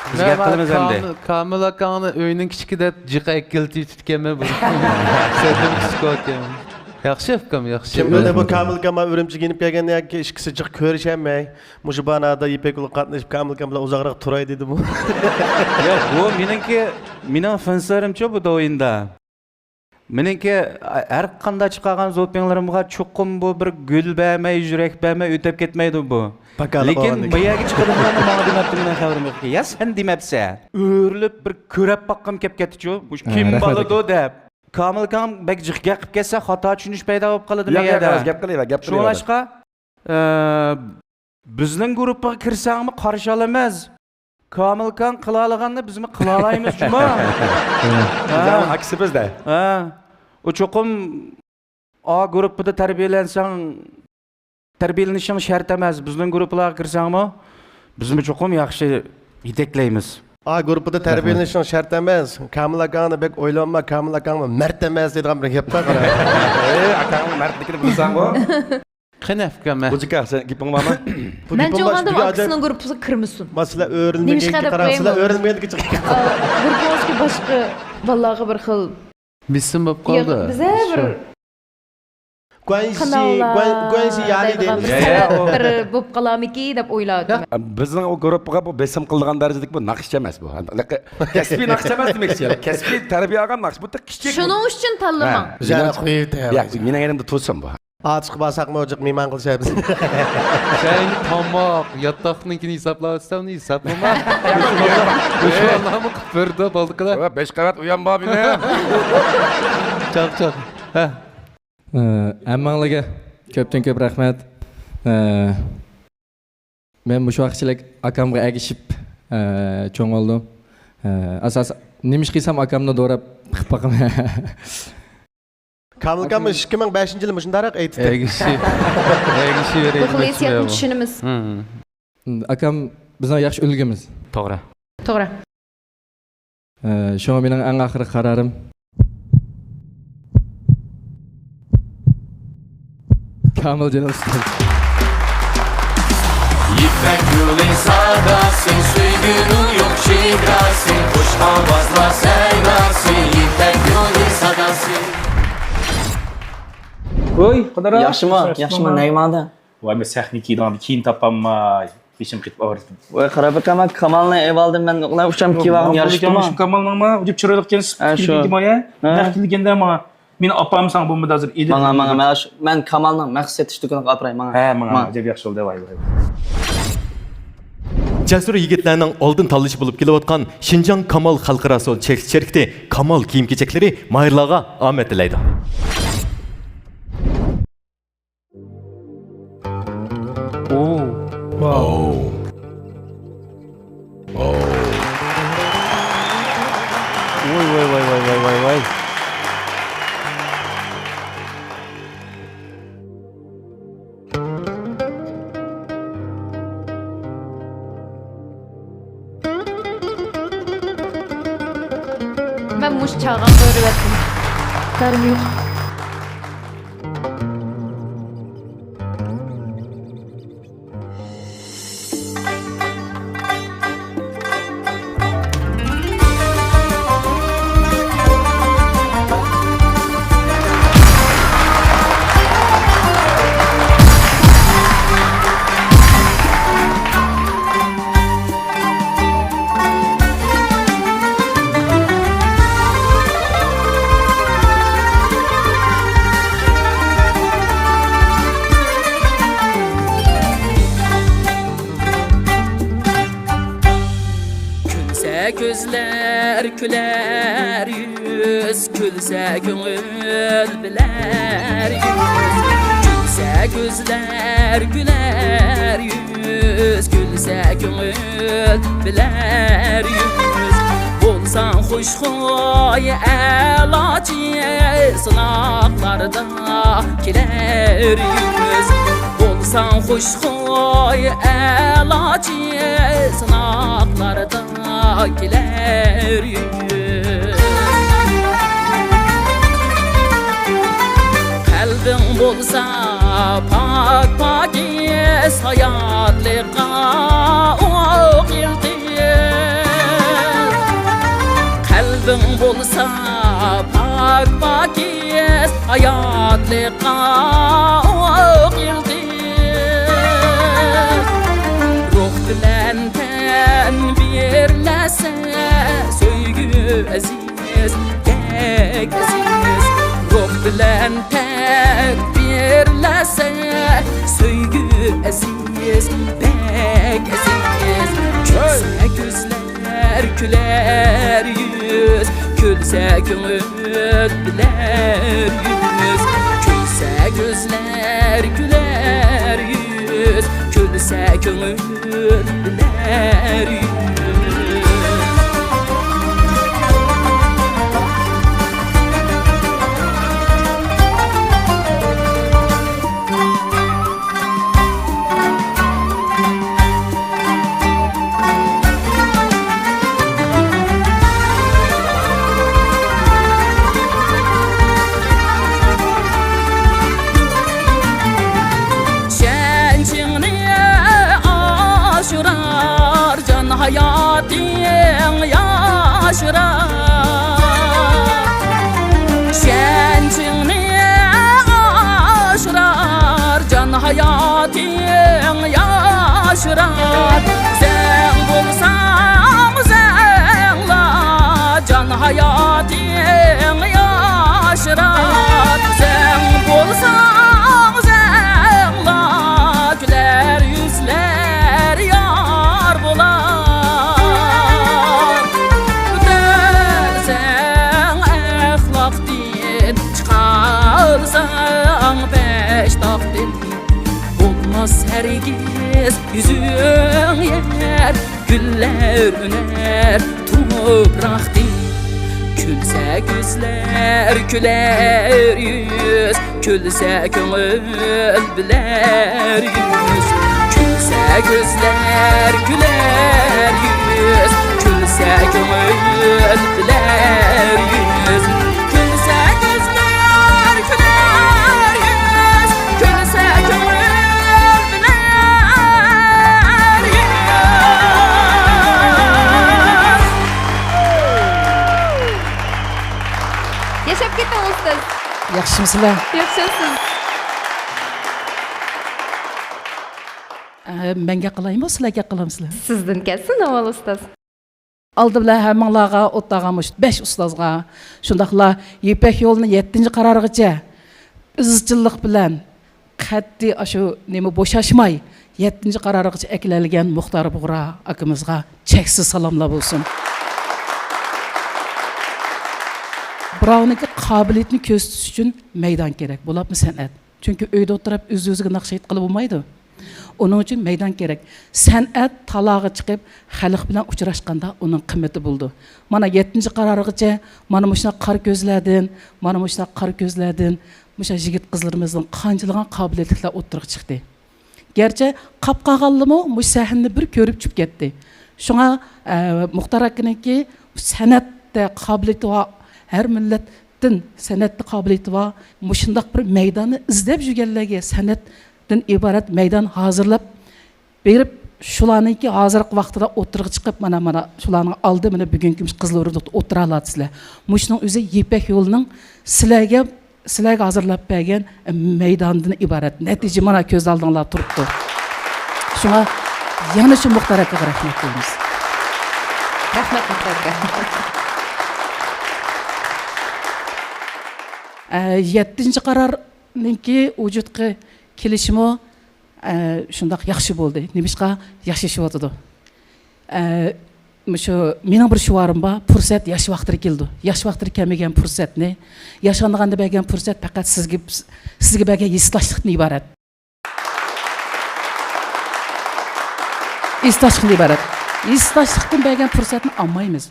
بىز گەپ قىلىمىز ئەمدى. كامىل، كامىل ئاكاڭنى ئۆينىڭ كىچىكى دەپ جىق ئەكېلىپ كەتكەنمەن بۇ. سەندىن كىچىك ئۇكام. ياخشى ئۇكام، ياخشى. كىم بىلدى بۇ كامىل ئاكام ئۈرۈمچىگە يېنىپ كەلگەندىن كېيىن ئىككىسى جىق كۆرۈشەلمەي. مۇشۇ باھانەدە يىپەك يولىغا قاتنىشىپ كامىل ئاكام بىلەن ئۇزاقراق تۇراي دېدىمۇ. ياق، بۇ مېنىڭكى، مېنىڭ فىنسىرىمچۇ بۇ دويىندا. مېنىڭكى ھەر قانداق چىقارغان زوپىڭلىرىمغا چوقۇم بۇ بىر گۈل بەرمەي، يۈرەك بەرمەي ئۆتۈپ كەتمەيدۇ بۇ. لېكىن بۇ يەرگە چىقىدىغانلارنى ماڭا دېمەپتۇ، مېنىڭ خەۋىرىم يوق. يا سەن دېمەپسەن. ئۆرۈلۈپ بىر كۆرەپ باققۇم كەپ كەتتىچۇ. مۇشۇ كىم بالىدۇ دەپ. كامىل ئاكاڭ بەك جىق گەپ قىلىپ كەتسە، خاتا چۈشىنىش پەيدا بولۇپ قالىدۇ بۇ يەردە. ياق، ياق، گەپ قىلىۋەر، گەپ قىلىۋەر. شۇڭلاشقا، ئە، بىزنىڭ گۇرۇپپىغا كىرسەڭمۇ قارشى ئالىمىز. كامىل ئاكاڭ قىلالىغاننى بىزمۇ قىلالايمىز جۇمۇ. ھە. بىزنىڭ ئاكىسى بىزدە. ھە. ئۇ چوقۇم ئا گۇرۇپپىدا تەربىيەلەنسەڭ، تەربىيەلىنىشىڭ شەرت ئەمەس. بىزنىڭ گۇرۇپپىلارغا كىرسەڭمۇ، بىزمۇ چوقۇم ياخشى يېتەكلەيمىز. ئا گۇرۇپپىدا تەربىيەلىنىشىڭ شەرت ئەمەس. كامىل ئاكاڭنى بەك ئويلانما، كامىل ئاكاڭمۇ مەرد ئەمەس دەيدىغان بىر گەپ بار، قارا. ئەي، ئاكاڭنىڭ مەردلىكىنى بىلسەڭغۇ. قېنى ئۇكام، ھە. بۇ جىكا، سەن گېپىڭ بارمۇ؟ مەن چوغاندىم ئاكىسىنىڭ گۇرۇپپىسىغا كىرمىسۇن. ما سىلەر ئۆرۈلمىگەنگە قاراڭ، سىلەر ئۆرۈلمىگەندىكى چىقىپ كەتتى. گۇرۇپپىڭىزدىكى باشقا بالىلارغا بىر خىل بىسىم بولۇپ قالدى. بىزە بىر گۇەنشى، گۇەن-، گۇەنشى يالى دەيدىغان بىر سەۋەب بىر بولۇپ قالارمىكى دەپ ئويلاۋاتىمەن. بىزنىڭ ئۇ گۇرۇپپىغا بۇ بېسىم قىلىدىغان دەرىجىدىكى بۇ ناخشىچى ئەمەس بۇ. كەسپىي ناخشىچى ئەمەس دېمەكچى. كەسپىي تەربىيە ئالغان ناخشىچى. بۇ تىك كىچىك. شۇنىڭ ئۈچۈن تاللىماڭ. ھە، يەنە قويۇپ ياق، مېنىڭ يېنىمدا تۇرسۇن بۇ. ئاچىققا بارساقمۇ جىق مېھمان قىلىش بىزنى. سەن تاماق، ياتاقنىڭكىنى ھېسابلاۋاتىسەن، ئۇنى ھېسابلىما. مۇشۇ بالىلارمۇ قىلىپ بېرىدۇ، بولدى قىلە. بەش قەۋەت ئۇيام بار مېنىڭ. چاق، چاق. ھە. ئە، ھەممەڭلارگە كۆپتىن كۆپ رەھمەت. ئە، مەن مۇشۇ ۋاقىتچىلىك ئاكامغا ئەگىشىپ، ئە، چوڭ بولدۇم. ئە، ئاساس نېمە ئىش قىلسام ئاكامنى دوراپ قىلىپ باقىمەن. كامىل ئاكام ئىككى مىڭ بەشىنچى يىلى مۇشۇنداقراق ئېيتتى. ئەگىشىپ، ئەگىشىۋېرەي بۇ خىل دېمەكچى ھېسسىياتنى بۇ. چۈشىنىمىز. ھىم. ئاكام بىزنىڭ ياخشى ئۈلگىمىز. توغرا. توغرا. ئە، شۇڭا مېنىڭ ئەڭ ئاخىرقى قارارىم. كامىل جېنىم ئۇستاز. يىپەك يولى ساداسى، سۆيگۈنىڭ يوق چېگراسى، خۇش ئاۋازلار سەيداسى، يىپەك يولى ساداسى. ۋوي، قىدىر. ياخشىمۇ؟ ياخشىمۇ؟ نەگە ماڭدىڭ؟ ۋاي، مەن سەھنىگە كىيىدىغان كىيىم تاپالماي، بېشىم قېتىپ ئاغرىدى. ۋاي، قارا بېقىمەن، كامالنى ئېۋالدىم مەن، ئۇلار ئۇشام كىيىۋالغان ياخشىكەنما؟ شۇ كامالنىڭما؟ ئۇجۇپ چىرايلىق ئىكەنسىز. ھە، شۇ. نەق كېلگەندە ماڭا، مېنى ئاپام ساڭا بولمىدى ھازىر ئېلىپ. ماڭا، ماڭا، ماڭا، مەن كامالنىڭ مەخسۇس سېتىش دۇكىنىغا ئاپىراي، ماڭا. ھە، ماڭا، ماڭا. ئەجەب ياخشى بولدى، ۋاي، ۋاي. جەسۇر يىگىتلەرنىڭ ئالدىن تاللىشى بولۇپ كېلىۋاتقان شىنجاڭ كامال خەلقئارا سودا چەكلىك شىركىتى كامال كىيىم-كېچەكلىرى ماھىرلارغا ئامەت تىلەيدۇ. ئوو. ۋاي، ۋاي، ۋاي. مەن مۇشۇ چاغان كۆرۈۋەتتىم. دارىم يوق. كۈلسە كۆزلەر، كۈلەر يۈز، كۈلسە كۆڭۈل بىلەر يۈز. كۈلسە كۆزلەر، كۈلەر يۈز، كۈلسە كۆڭۈل بىلەر يۈز. بولساڭ خۇشخۇي ئەلاچى، سىناقلاردا كېلەر يۈز. بولساڭ خۇشخۇي ئەلاچى، سىناقلاردا كېلەر يۈز. قەلبىڭ بولسا پاك پاكىز، ھاياتلىققا ئوق يىلتىز. قەلبىڭ بولسا پاك پاكىز، ھاياتلىققا ئوق يىلتىز. روھ بىلەن تەن بىرلەشسە، سۆيگۈ ئەزىز، بەك ئەزىز. روھ بىلەن تەن بىرلەشسە، سۆيگۈ ئەزىز، بەك ئەزىز. كۈلسە كۆزلەر، كۈلەر يۈز، كۈلسە كۆڭۈل بىلەر يۈز. كۈلسە كۆزلەر، كۈلەر يۈز، كۈلسە كۆڭۈل بىلەر يۈز. ئىشەنچىڭنى ئاشۇرار جان ھايات ياشىرار. زەڭ بولساڭ زەڭلا، جان ھاياتىڭ ياشىرار. زەڭ بولساڭ زەڭلا، كۈلەر يۈزلەر يار بولار. كۆتەرسەڭ ئەخلاقتىن، چىقارساڭ پەشتاقتىن، بولماس ھەرگىز يۈزۈڭ يەر، گۈللەر ئۈنەر تۇپراقتىن. كۈلسە كۆزلەر، كۈلەر يۈز، كۈلسە كۆڭۈل، بىلەر يۈز. كۈلسە كۆزلەر، كۈلەر يۈز، كۈلسە كۆڭۈل، بىلەر يۈز. كۈلسە كۆزلەر، كۈلەر يۈز، كۈلسە كۆڭۈل، بىلەر يۈز. ياشاپ كېتىڭ، ئۇستاز. ياخشىمۇسىلەر؟ ياخشىمسىز؟ ئە، مەن گەپ قىلايمۇ، سىلەر گەپ قىلامسىلەر؟ سىزدىن كەلسۇن ئاۋۋال، ئۇستاز. ئالدى بىلەن ھەممىڭلارغا، ئوتتاغا مۇشۇ بەش ئۇستازغا، شۇنداقلا يىپەك يولىنى يەتتىنچى قارارغىچە ئىزچىللىق بىلەن، قەتئىي ئاشۇ نېمە بوشاشماي يەتتىنچى قارارغىچە ئەكېلەلىگەن مۇختار بۇغرا ئاكىمىزغا چەكسىز سالاملار بولسۇن. بىراۋنىڭكى قابىلىيىتىنى كۆرسىتىش ئۈچۈن مەيدان كېرەك، بولۇپمۇ سەنئەت. چۈنكى ئۆيدە ئولتۇرۇپ ئۆز-ئۆزىگە ناخشا ئېيتقىلى بولمايدۇ. ئۇنىڭ ئۈچۈن مەيدان كېرەك. سەنئەت تالاغا چىقىپ، خەلق بىلەن ئۇچراشقاندا ئۇنىڭ قىممىتى بولىدۇ. مانا يەتتىنچى قارارغىچە مانا مۇشۇنداق قارا كۆزلەردىن، مانا مۇشۇنداق قارا كۆزلەردىن مۇشۇ يىگىت قىزلىرىمىزنىڭ قانچىلىغان قابىلىيەتلىكلەر ئوتتۇرىغا چىقتى. گەرچە قاپ قالغانلىمۇ مۇشۇ سەھنىنى بىر كۆرۈپ چۈشۈپ كەتتى. شۇڭا، ئە، مۇختار ئاكىنىڭكى سەنئەتتە قابىلىيىتى بار، ھەر مىللەتتىن سەنئەتتە قابىلىيىتى بار مۇشۇنداق بىر مەيداننى ئىزدەپ يۈرگەنلەرگە سەنئەتتىن ئىبارەت مەيدان ھازىرلاپ بېرىپ، شۇلارنىڭكى ھازىرقى ۋاقتىدا ئوتتۇرىغا چىقىپ، مانا، مانا شۇلارنىڭ ئالدى، مانا بۈگۈنكى مۇشۇ قىزىل ئورۇندۇقتا ئولتۇرالايسىلەر. مۇشۇنىڭ ئۆزى يىپەك يولىنىڭ سىلەرگە، سىلەرگە ھازىرلاپ بەرگەن مەيداندىن ئىبارەت. نەتىجە مانا كۆز ئالدىڭلاردا تۇرۇپتۇ. شۇڭا يەنە شۇ مۇختار ئاكىغا رەھمەت دەيمىز. رەھمەت، مۇختار ئاكا. ئە، يەتتىنچى قارارنىڭكى ۋۇجۇدقا كېلىشىمۇ ئە، شۇنداق ياخشى بولدى. نېمىشقا ياخشى ياشىۋاتىدۇ؟ ئە، مۇشۇ مېنىڭ بىر شوئارىم بار، پۇرسەت ياخشى ۋاقتىدا كېلىدۇ. ياخشى ۋاقتىدا كەلمىگەن پۇرسەتنى، ياشانغاندا بەرگەن پۇرسەت پەقەت سىزگە، سىزگە بەرگەن ھېسداشلىقتىن ئىبارەت. ھېسداشلىقتىن ئىبارەت. ھېسداشلىقتىن بەرگەن پۇرسەتنى ئالمايمىز.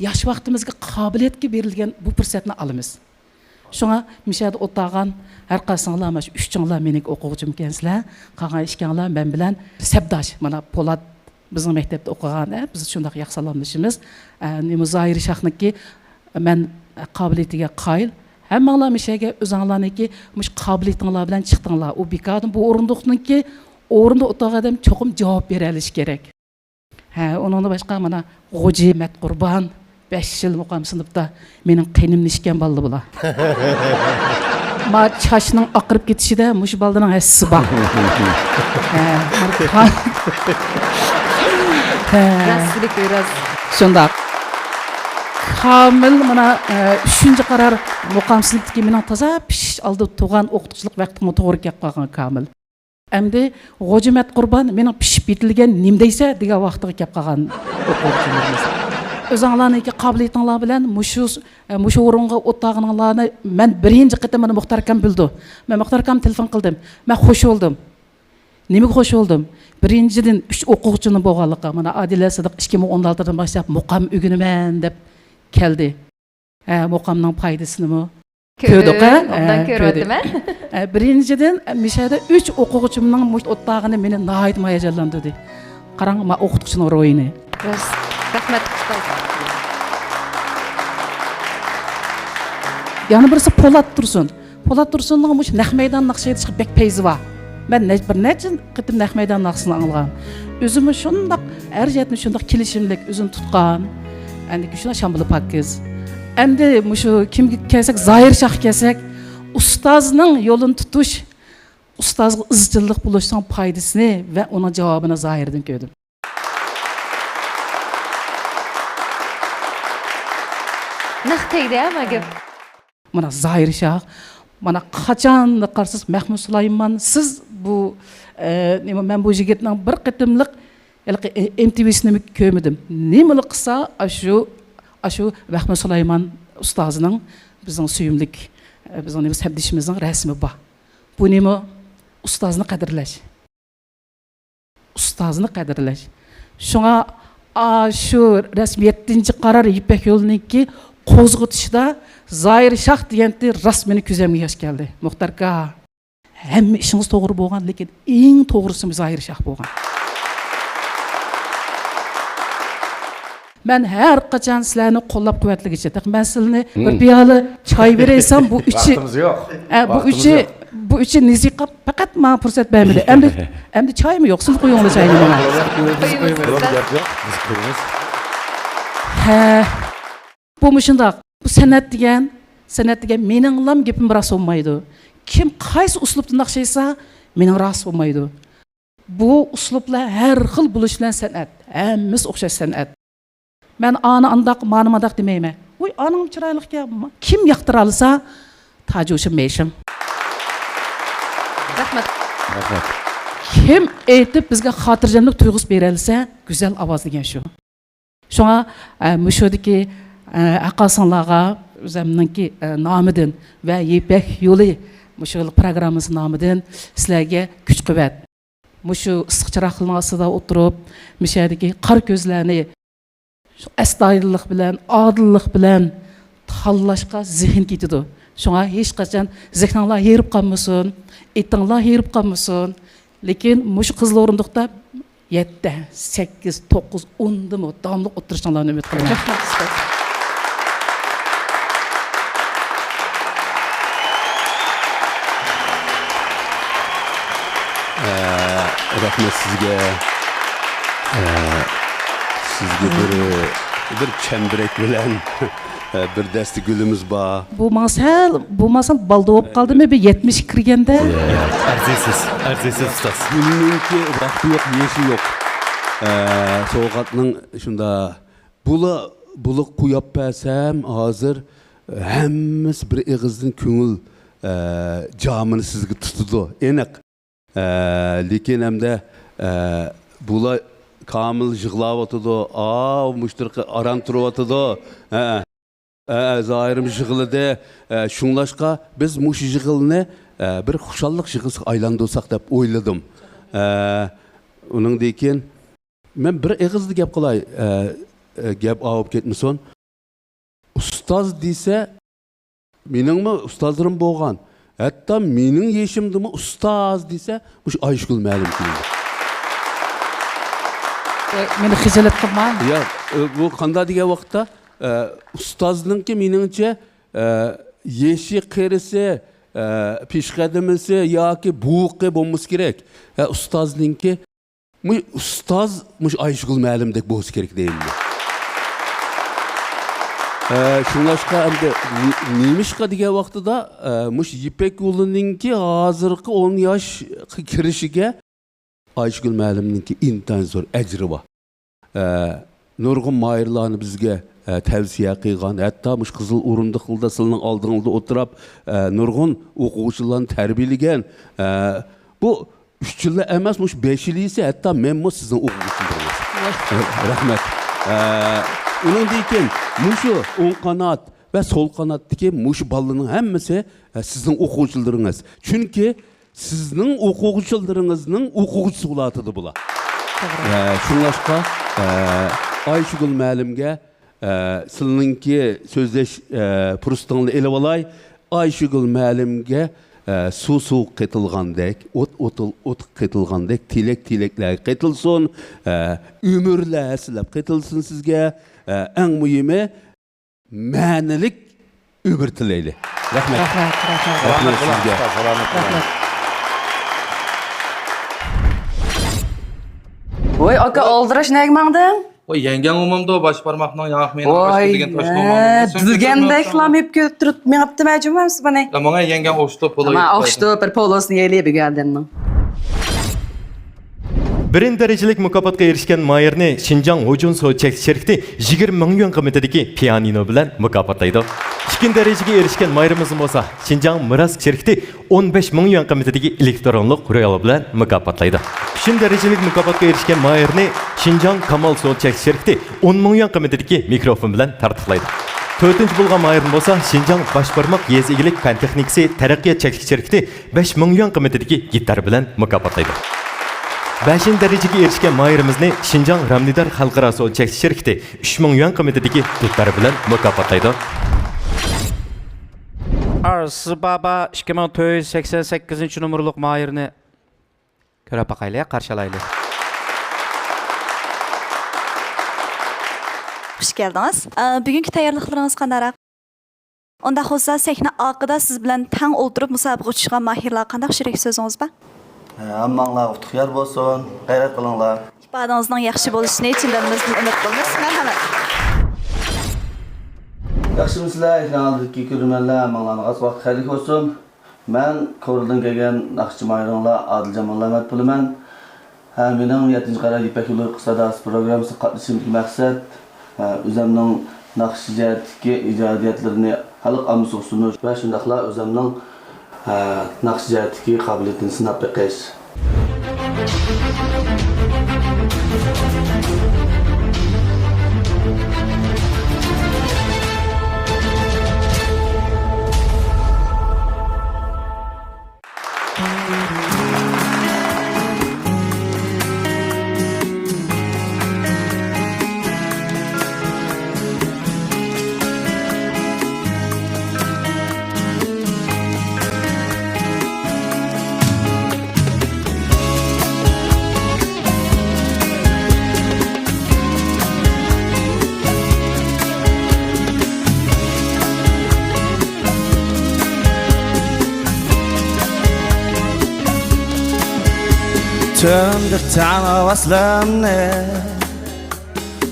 ياخشى ۋاقتىمىزغا، قابىلىيەتكە بېرىلگەن بۇ پۇرسەتنى ئالىمىز. شۇڭا مۇشۇ يەردە ئولتۇرغان ھەر قايسىڭلار، مانا شۇ ئۈچىڭلار مېنىڭكى ئوقۇغۇچىم ئىكەنسىلەر. قالغان ئىككىڭلار مەن بىلەن سەپداش، مانا پولات بىزنىڭ مەكتەپتە ئوقۇغان، ھە، بىز شۇنداق ياخشى سالاملىشىمىز. ئە، نېمە، زاھىر شاھنىڭكى مەن قابىلىيىتىگە قايىل. ھەممىڭلار مۇشۇ يەرگە ئۆزۈڭلارنىڭكى مۇشۇ قابىلىيىتىڭلار بىلەن چىقتىڭلار. ئۇ بىكاردىن بۇ ئورۇندۇقنىڭكى ئورنىدا ئولتۇرغان ئادەم چوقۇم جاۋاب بېرەلىشى كېرەك. ھە، ئۇنىڭدىن باشقا مانا غوجى مەتقۇربان، بەش يىل مۇقام سىنىپتا مېنىڭ قېنىمنى ئىچكەن بالىلار بۇلار. ما چاچنىڭ ئاقىرىپ كېتىشىدە مۇشۇ بالىلارنىڭ ھەسسىسى بار. ھە، ھە. راست، راست. شۇنداق. كامىل مانا، ئە، ئۈچىنچى قارار مۇقام سىنىپتىكى مېنىڭ تازا پىشىش ئالدىدا تۇرغان ئوقۇتقۇچىلىق ۋاقتىمغا توغرا كەپ قالغان كامىل. ئەمدى غوجىمەت قۇربان مېنىڭ پىشىپ يېتىلگەن نېمە دەيسە دېگەن ۋاقتىغا كەپ قالغان ئوقۇغۇچىلىرىمىز. ئۆزۈڭلارنىڭكى قابىلىيىتىڭلار بىلەن مۇشۇ، مۇشۇ ئورۇنغا ئولتۇرغىنىڭلارنى مەن بىرىنچى قېتىم مانا مۇختار ئاكام بىلدى. مەن مۇختار ئاكام تېلېفون قىلدىم. مەن خوش بولدۇم. نېمىگە خوش بولدۇم؟ بىرىنچىدىن، ئۈچ ئوقۇغۇچىنىڭ بولغانلىقى. مانا ئادىلە سىدىق ئىككى مىڭ ئون ئالتىدىن باشلاپ مۇقام ئۆگىنىمەن دەپ كەلدى. ھە، مۇقامنىڭ پايدىسىنىمۇ كۆردۇق، ھە؟ كۆردۈم، ئوبدان ھە، كۆردۈم. كۆردۈم، ھە؟ ھە، بىرىنچىدىن، مۇشۇ يەردە ئۈچ ئوقۇغۇچىمنىڭ مۇشۇ ئولتۇرغىنى مېنى ناھايىتى ھاياجانلاندۇردى. قاراڭ، ما ئوقۇتقۇچىنىڭ روھىنى. راست. رەھمەت، ئۇستاز. يەنە بىرسى پولات تۇرسۇن. پولات تۇرسۇننىڭ مۇشۇ نەق مەيدان ناخشا ئېيتىشقا بەك پەيزى بار. مەن نەچ-، بىر نەچچە قېتىم نەق مەيدان ناخشىسىنى ئاڭلىغان. ئۆزىمۇ شۇنداق، ھەر جەھەتتىن شۇنداق كېلىشىملىك، ئۆزىنى تۇتقان. ئەندىكى شۇنداق شامىلى پاكىز. ئەمدى مۇشۇ كىمگە كەلسەك، زاھىر شاھقا كەلسەك، ئۇستازنىڭ يولىنى تۇتۇش، ئۇستازغا ئىزچىللىق بولۇشنىڭ پايدىسىنى ۋە ئۇنىڭ جاۋابىنى زاھىردىن كۆردۈم. نەق تەگدى ھە ما گەپ. مانا زاھىر شاھ، مانا قاچان قارىسىز مەخمۇت سۇلايمان، سىز بۇ، ئە، نېمە، مەن بۇ يىگىتنىڭ بىر قېتىملىق ھېلىقى ئېم تى ۋىسىنىمۇ كۆرمىدىم. نېمىلا قىلسا، ئاشۇ، ئاشۇ مەخمۇت سۇلايمان ئۇستازنىڭ، بىزنىڭ سۆيۈملۈك، ئە، بىزنىڭ نېمە، سەپدىشىمىزنىڭ رەسىمى بار. بۇ نېمە؟ ئۇستازنى قەدىرلەش. ئۇستازنى قەدىرلەش. شۇڭا ئاشۇ رەسمىي يەتتىنچى قارار يىپەك يولىنىڭكى قوزغىتىشىدا زاھىر شاھ دېگەنتى راست مېنى كۆزۈمگە ياش كەلدى. مۇختەر ئاكا، ھەممە ئىشىڭىز توغرا بولغان، لېكىن ئەڭ توغرىسى زاھىر شاھ بولغان. مەن ھەر قاچان سىلەرنى قوللاپ قۇۋۋەتلىگۈچى. تېخى مەن سىلەرنى بىر پىيالە چاي بېرەيسەم، بۇ ئۈچى، ۋاقتىمىز يوق. ئە، بۇ ۋاقتىمىز ئۈچى، يوق. بۇ ئۈچى نېزىقاپ پەقەت ماڭا پۇرسەت بەرمىدى. ئەمدى، ئەمدى چايمۇ يوق، سىز قويۇڭلار چاينى ماڭا. قويىمىز بىز. ھە، بۇ مۇشۇنداق. بۇ سەنئەت دېگەن، سەنئەت دېگەن مېنىڭلام گېپىم راست بولمايدۇ. كىم قايسى ئۇسلۇبتا ناخشا ئېيتسا، مېنىڭ راست بولمايدۇ. بۇ ئۇسلۇبلار ھەر خىل بولۇش بىلەن سەنئەت، ھەممىسى ئوخشاش سەنئەت. مەن ئانا ئانداق، مانا مانداق دېمەيمەن. ۋوي، ئانىڭ چىرايلىقكەن. كىم ياقتۇرالىسا، تاجۇشى مېشىڭ. رەھمەت. رەھمەت. كىم ئېيتىپ بىزگە خاتىرجەملىك تۇيغۇسى بېرەلىسە، گۈزەل ئاۋاز دېگەن شۇ. شۇڭا، ئە، مۇشۇدىكى، ئە، ئاقاسىڭلارغا، ئۆزۈمنىڭكى، ئە، نامىدىن ۋە يىپەك يولى مۇشۇ پروگراممىسى نامىدىن سىلەرگە كۈچ-قۇۋۋەت. مۇشۇ ئىسسىق چىراغلارنىڭ ئاستىدا ئولتۇرۇپ، مۇشەدىكى قارا كۆزلەرنى شۇ ئەستايىدىللىق بىلەن، ئادىللىق بىلەن تاللاشقا زېھىن كېتىدۇ. شۇڭا ھېچقاچان زېھنىڭلار ھېرىپ قالمىسۇن، ئېتىڭلار ھېرىپ قالمىسۇن. لېكىن مۇشۇ قىزىل ئورۇندۇقتا يەتتە، سەككىز، توققۇز، ئوندىمۇ داۋاملىق ئولتۇرۇشۇڭلارنى ئۈمىد قىلىمەن. ئە، رەھمەت سىزگە. ئە، سىزگە بىر، بىر چەمبىرەك بىلەن، ئە، بىر دەستە گۈلىمىز بار. بۇ ماڭا سەل، بۇ ماڭا سەل بالدۇر بولۇپ قالدىمۇ، بىر يەتمىشكە كىرگەندە. ئەرزىيسىز، ئەرزىيسىز ئۇستاز. گۈلنىڭكى ۋاقتى يوق، يېشى يوق. ئە، سوۋغاتنىڭ شۇندا بۇلا، بۇلا قويۇپ بەرسەم ھازىر ھەممىسى بىر ئېغىزدىن كۆڭۈل، ئە، جامىنى سىزگە تۇتىدۇ، ئېنىق. ئە، لېكىن ئەمدى، ئە، بۇلار كامىل يىغلاۋاتىدۇ، ئاۋۇ مۇشتۇرقى ئاران تۇرۇۋاتىدۇ. ھە، ھە، زاھىرمۇ يىغلىدى. ئە، شۇڭلاشقا بىز مۇشۇ يىغىلنى، ئە، بىر خۇشاللىق يىغىسىغا ئايلاندۇرساق دەپ ئويلىدىم. ئە، ئۇنىڭدىن كېيىن مەن بىر ئېغىزدا گەپ قىلاي، ئە، ئە، گەپ ئاۋۇپ كەتمىسۇن. ئۇستاز دېسە، مېنىڭمۇ ئۇستازلىرىم بولغان. ھەتتا مېنىڭ يېشىمدىمۇ ئۇستاز دېسە، مۇشۇ ئايشىگۈل مەلىم كېلىدۇ. مېنى خىجالەت قىلما. يا، ئە، بۇ قانداق دېگەن ۋاقىتتا، ئە، ئۇستازنىڭكى مېنىڭچە، ئە، يېشى قېرىسى، ئە، پېشقەدىمىسى ياكى بوۋىقى بولمىسا كېرەك. ئە، ئۇستازنىڭكى مۇ-، ئۇستاز مۇشۇ ئايشىگۈل مەلىمدەك بولسا كېرەك دەيمەن. ئە، شۇڭلاشقا ئەمدى نى-، نېمىشقا دېگەن ۋاقتىدا، ئە، مۇشۇ يىپەك يولىنىڭكى ھازىرقى ئون ياشقا كىرىشىگە ئايشىگۈل مەلىمنىڭكى ئىنتايىن زور ئەجرى بار. ئە، نۇرغۇن ماھىرلارنى بىزگە، ئە، تەۋسىيە قىلغان، ھەتتا مۇشۇ قىزىل ئورۇندۇقلاردا سىلىنىڭ ئالدىڭلاردا ئولتۇرۇپ، ئە، نۇرغۇن ئوقۇغۇچىلارنى تەربىيەلىگەن. ئە، بۇ ئۈچ يىللا ئەمەس، مۇشۇ بەش يىل يېسە، ھەتتا مەنمۇ سىزنىڭ ئوقۇغۇچىلىرىڭىز. رەھمەت. ئە، ئۇنىڭدىن كېيىن مۇشۇ ئوڭ قانات ۋە سول قاناتتىكى مۇشۇ بالىلارنىڭ ھەممىسى، ئە، سىزنىڭ ئوقۇغۇچىلىرىڭىز. چۈنكى سىزنىڭ ئوقۇغۇچىلىرىڭىزنىڭ ئوقۇغۇچىسى بولاتىدۇ بۇلار. ئە، شۇڭلاشقا، ئە، ئايشىگۈل مەلىمگە، ئە، سىلىنىڭكى سۆزلەش، ئە، پۇرسىتىڭلارنى ئېلىۋالاي. ئايشىگۈل مەلىمگە، ئە، سۇ سۇغا قېتىلغاندەك، ئوت ئوت، ئوتقا قېتىلغاندەك، تىلەك تىلەكلەرگە قېتىلسۇن، ئە، ئۆمۈرلەر ھەسسىلەپ قېتىلسۇن سىزگە. ئە، ئەڭ مۇھىمى، مەنىلىك ئۆمۈر تىلەيلى. رەھمەت. رەھمەت، رەھمەت. رەھمەت سىزگە. رەھمەت. ۋاي ئاكا، ئالدىراش نەگە ماڭدىڭ؟ ۋاي، يەڭگەڭ ئۇمامدۇ باش بارماقنىڭ ياق مېنىڭ ئاشقا دېگەن توشنى ئۇمامدۇ؟ دېگەندەكلا مېڭىپ كۆتۈرۈپ مېڭىپتىمەن جۇمۇ سىز بۇنى. لا، ماڭا يەڭگەڭ ئوشتۇ پولو. تامام، ئوشتۇ بىر پولوسىنى يەيلى بۈگەندىننىڭ. بىرىنچى دەرىجىلىك مۇكاپاتقا ئېرىشكەن ماھىرنى شىنجاڭ ھوجۇن سودا چەكلىك شىركىتى يىگىرمە مىڭ يۈەن قىممىتىدىكى پىيانىنو بىلەن مۇكاپاتلايدۇ. ئىككىنچى دەرىجىگە ئېرىشكەن ماھىرىمىز بولسا شىنجاڭ مىراس شىركىتى ئون بەش مىڭ يۈەن قىممىتىدىكى ئېلېكترونلۇق رولى بىلەن مۇكاپاتلايدۇ. ئۈچىنچى دەرىجىلىك مۇكاپاتقا ئېرىشكەن ماھىرنى شىنجاڭ كامال سودا چەكلىك شىركىتى ئون مىڭ يۈەن قىممىتىدىكى مىكروفون بىلەن تارتۇقلايدۇ. تۆتىنچى بولغان ماھىرىمىز بولسا شىنجاڭ باش بارماق يېزا ئىگىلىك پەن تېخنىكىسى تەرەققىيات چەكلىك شىركىتى بەش مىڭ يۈەن قىممىتىدىكى گىتار بىلەن مۇكاپاتلايدۇ. بەشىنچى دەرىجىگە ئېرىشكەن ماھىرىمىزنى شىنجاڭ رامنىدار خەلقئارا سودا چەكلىك شىركىتى ئۈچ مىڭ يۈەن قىممىتىدىكى دۇتار بىلەن مۇكاپاتلايدۇ. ئارسى بابا ئىككى مىڭ تۆت يۈز سەكسەن سەككىزىنچى نومۇرلۇق ماھىرنى كۆرۈپ باقايلى، قارشى ئالايلى. خۇش كەلدىڭىز. ئە، بۈگۈنكى تەييارلىقلىرىڭىز قانداقراق؟ ئۇنداق بولسا، سەھنە ئارقىدا سىز بىلەن تەڭ ئولتۇرۇپ مۇسابىقىگە چۈشكەن ماھىرلارغا قانداق يۈرەك سۆزىڭىز بار؟ ھەممىڭلارغا ئۇتۇق يار بولسۇن، غەيرەت قىلىڭلار. ئىپادىڭىزنىڭ ياخشى بولۇشىنى چىن دىلىمىزدىن ئۈمىد قىلىمىز. مەرھەمەت. ياخشىمۇسىلەر، ئېكرانلىرىدىكى كۆرۈرمەنلەر، ھەممىڭلارنىڭ ئاز ۋاقتى خەيرلىك بولسۇن. مەن كورلىدىن كەلگەن ناخشىچى ماھىرىڭلار ئادىلجان موللامەت بولىمەن. ھە، مېنىڭ يەتتىنچى قارا يىپەك يولى قىسقا ساداسى پروگراممىسىغا قاتنىشىشىمدىكى مەقسەت، ھە، ئۆزەمنىڭ ناخشا جەھەتتىكى ئىجادىيەتلىرىنى خەلق ئاممىسىغا سۇنۇش ۋە شۇنداقلا ئۆزەمنىڭ، ھە، ناخشا جەھەتتىكى قابىلىيىتىنى سىناپ بېقىش. تۈندە تەڭ ئاۋازلىرىمنى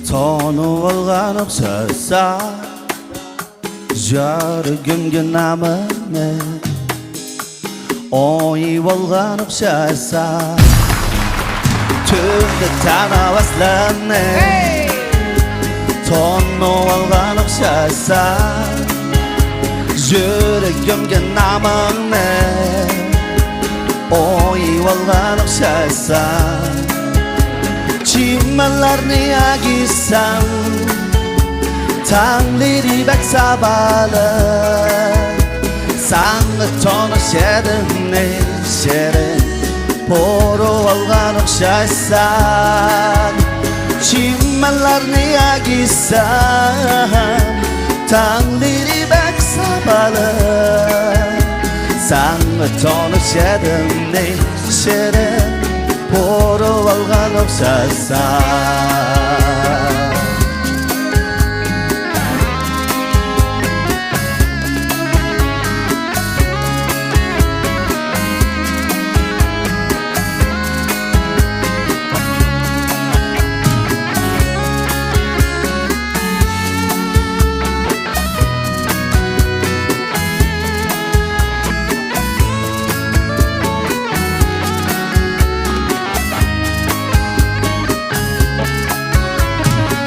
تونۇۋالغان ئوخشايسەن، يۈرىكىمگە نامىڭنى ئويۇۋالغان ئوخشايسەن. تۈندە تەڭ ئاۋازلىرىمنى تونۇۋالغان ئوخشايسەن، يۈرىكىمگە نامىڭنى ئويۇۋالغان ئوخشايسەن. چىمەنلەرنى ئەگىسەم، تاڭلىرى بەك سابالىق. ساڭا تونۇش ئىدىم، نەشىرىم پۇرىۋالغان ئوخشايسەن. چىمەنلەرنى ئەگىسەم، تاڭلىرى بەك سابالىق. ساڭا تونۇش ئىدىم، نەشىرىم پۇرىۋالغان ئوخشايسەن.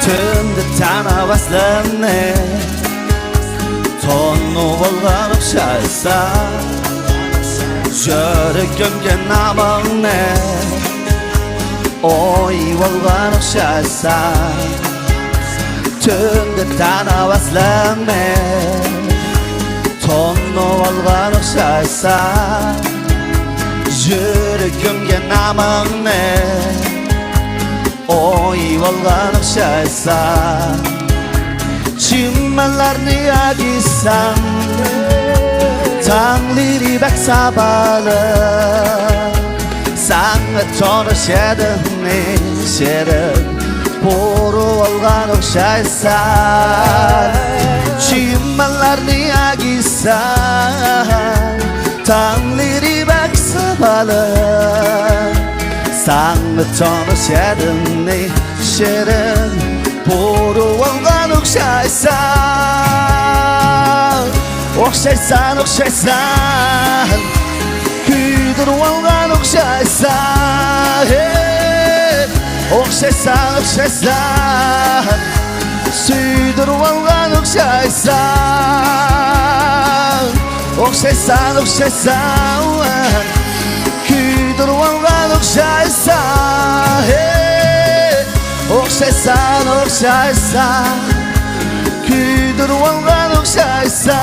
تۈندە تەڭ ئاۋازلىرىمنى تونۇۋالغان ئوخشايسەن، يۈرىكىمگە نامىڭنى ئويۇۋالغان ئوخشايسەن. تۈندە تەڭ ئاۋازلىرىمنى تونۇۋالغان ئوخشايسەن، يۈرىكىمگە نامىڭنى ئويۇۋالغان ئوخشايسەن. چىمەنلەرنى ئەگىسەم، تاڭلىرى بەك سابالىق. ساڭا تونۇش ئىدىم، نەشىرىم پۇرىۋالغان ئوخشايسەن. چىمەنلەرنى ئەگىسەم، تاڭلىرى بەك سابالىق. ساڭا تونۇش ئىدىمنى شېرىن، بۇرۇۋالغان ئوخشايسەن. ئوخشايسەن، ئوخشايسەن، كۆيدۈرۈۋالغان ئوخشايسەن. ھەي، ئوخشايسەن، ئوخشايسەن، سۆيدۈرۈۋالغان ئوخشايسەن. ئوخشايسەن، ئوخشايسەن، كۆيدۈرۈۋالغان ئوخشايسەن. ھەي، ئوخشايسەن، ئوخشايسەن، كۆيدۈرۈۋالغان ئوخشايسەن.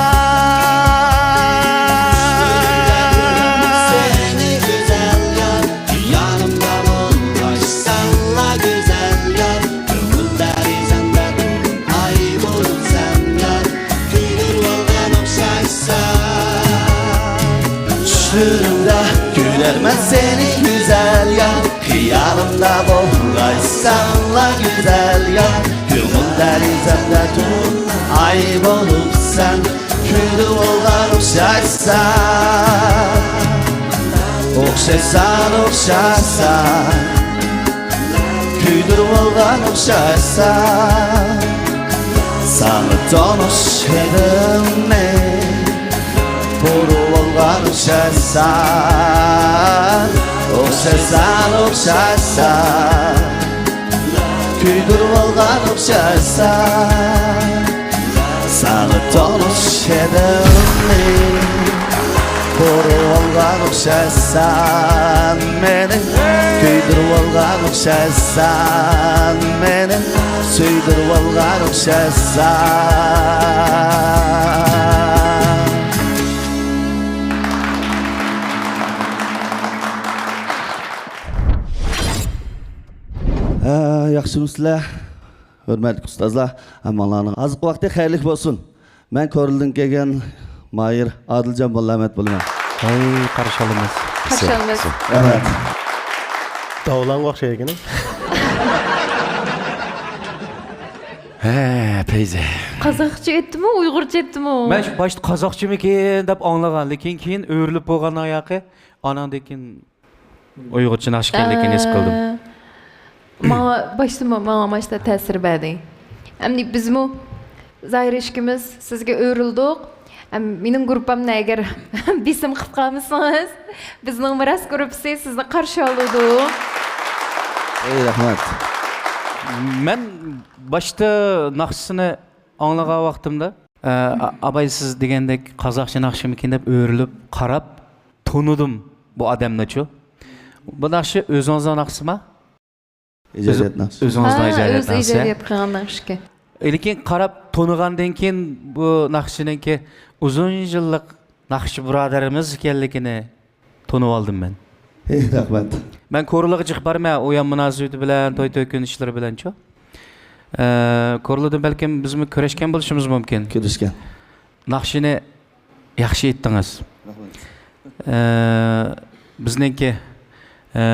سېنى گۈزەل يار، يانىمدا بولغاچ ساڭا گۈزەل يار، كۆڭۈل دەرىزەمدە ئاي بولۇپ سەن يار، كۆيدۈرۈۋالغان ئوخشايسەن. چۈشلىرىمدە كۆرەرمەن سېنى گۈزەل يار، خىيالىمدا بولغاچ ساڭا گۈزەل يار، كۆڭۈل دەرىزەمدە تۇرۇپ ئاي بولۇپ سەن، كۆيدۈرۈۋالغان ئوخشايسەن. ئوخشايسەن، ئوخشايسەن، كۆيدۈرۈۋالغان ئوخشايسەن. ساڭا تونۇش ھىدىمنى بۇرۇۋالغان ئوخشايسەن. ئوخشايسەن، ئوخشايسەن، كۆيدۈرۈۋالغان ئوخشايسەن. ساڭا تونۇش ھىدىمنى بۇرۇۋالغان ئوخشايسەن مېنى، كۆيدۈرۈۋالغان ئوخشايسەن مېنى، سۆيدۈرۈۋالغان ئوخشايسەن. ھە، ياخشىمۇسىلەر؟ ھۆرمەتلىك ئۇستازلار، ھەممىڭلارنىڭ ھازىرقى ۋاقتى خەيرلىك بولسۇن. مەن كورلىدىن كەلگەن ماھىر ئادىلجان موللامەت بولىمەن. ھەي، قارشى ئالىمىز. قارشى ئالىمىز. رەھمەت. داۋلاڭغا ئوخشايدىكەن. ھە، پەيزى. قازاقچە ئېيتتىمۇ، ئۇيغۇرچە ئېيتتىمۇ؟ مەن شۇ باشتا قازاقچىمىكىن دەپ ئاڭلىغان، لېكىن كېيىن ئۆرۈلۈپ بولغان ئاياقى، ئاناندىن كېيىن ئۇيغۇرچە ناخشا ئىكەنلىكىنى ھېس قىلدىم. ئە، ماڭا باشتىمۇ، ماڭا باشتا تەسىر بەردى. ئەمدى بىزمۇ زاھىر ئىككىمىز سىزگە ئۆرۈلدۇق. ئەم، مېنىڭ گۇرۇپپامنى ئەگەر بېسىم قىلىپ قالمىسىڭىز، بىزنىڭ مىراس گۇرۇپپىسى سىزنى قارشى ئالىدۇ. ئەي، رەھمەت. مەن باشتا ناخشىسىنى ئاڭلىغان ۋاقتىمدا، ئە، ئا-، ئاباي سىز دېگەندەك قازاقچە ناخشىمىكىن دەپ ئۆرۈلۈپ قاراپ، تونۇدۇم بۇ ئادەمنىچۇ. بۇ ناخشا ئۆزىڭىزنىڭ ناخشىسىما؟ ئىجادىيەت ناخشىسى. ئۆزىڭىزنىڭ ھە، ئىجادىيەت ئۆزى ناخشىسى. ئىجادىيەت قىلغان ناخشىكەن. لېكىن قاراپ تونۇغاندىن كېيىن بۇ ناخشىنىڭكى ئۇزۇن يىللىق ناخشىچى بۇرادىرىمىز ئىكەنلىكىنى تونۇۋالدىم مەن. ھەي، رەھمەت. مەن كورلىغا چىقىپ بارىمەن، ئۇيان مۇناسىۋىتى بىلەن، توي تۆكۈن ئىشلىرى بىلەنچۇ. ئە، كورلىدىن بەلكىم بىزمۇ كۆرۈشكەن بولۇشىمىز مۇمكىن. كۆرۈشكەن. ناخشىنى ياخشى ئېيتتىڭىز. رەھمەت. ئە، بىزنىڭكى، ئە،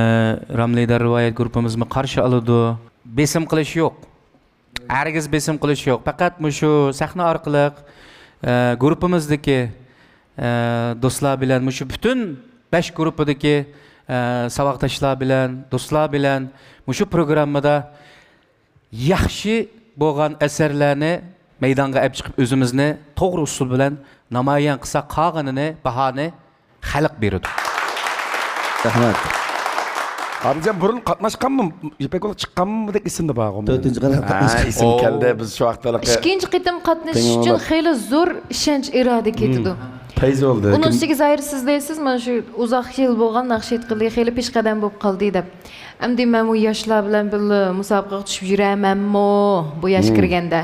راملىدار رىۋايەت گۇرۇپپىمىزمۇ قارشى ئالىدۇ. بېسىم قىلىش يوق. ھەرگىز بېسىم قىلىش يوق. پەقەت مۇشۇ سەھنە ئارقىلىق، ئە، گۇرۇپپىمىزدىكى، ئە، دوستلار بىلەن، مۇشۇ پۈتۈن بەش گۇرۇپپىدىكى، ئە، ساۋاقداشلار بىلەن، دوستلار بىلەن مۇشۇ پروگراممىدا ياخشى بولغان ئەسەرلەرنى مەيدانغا ئەپ چىقىپ، ئۆزىمىزنى توغرا ئۇسۇل بىلەن نامايان قىلساق، قالغىنىنى، باھانى خەلق بېرىدۇ. رەھمەت. ئادىلجان بۇرۇن قاتناشقانمۇ، يىپەك يولىغا چىققانمۇ دەك ئېسىمدە بارغۇ. تۆتىنچى قېتىم ھە، قاتناشتىم. ئېسىمگە كەلدى. بىز شۇ ۋاقىتلىقى ئىككىنچى قېتىم قاتنىشىش ئۈچۈن خېلى زور ئىشەنچ، ئىرادە كېتىدۇ. پەيزى بولدى. ئۇنىڭ ئۈستىگە زاھىر سىز دەيسىز، مانا شۇ ئۇزاق يىل بولغان ناخشا ئېيتقىلى خېلى پېشقەدەم بولۇپ قالدى دەپ. ئەمدى مەنمۇ ياشلار بىلەن بىللە مۇسابىقىگە چۈشۈپ يۈرەمەنمۇ بۇ ياش كىرگەندە؟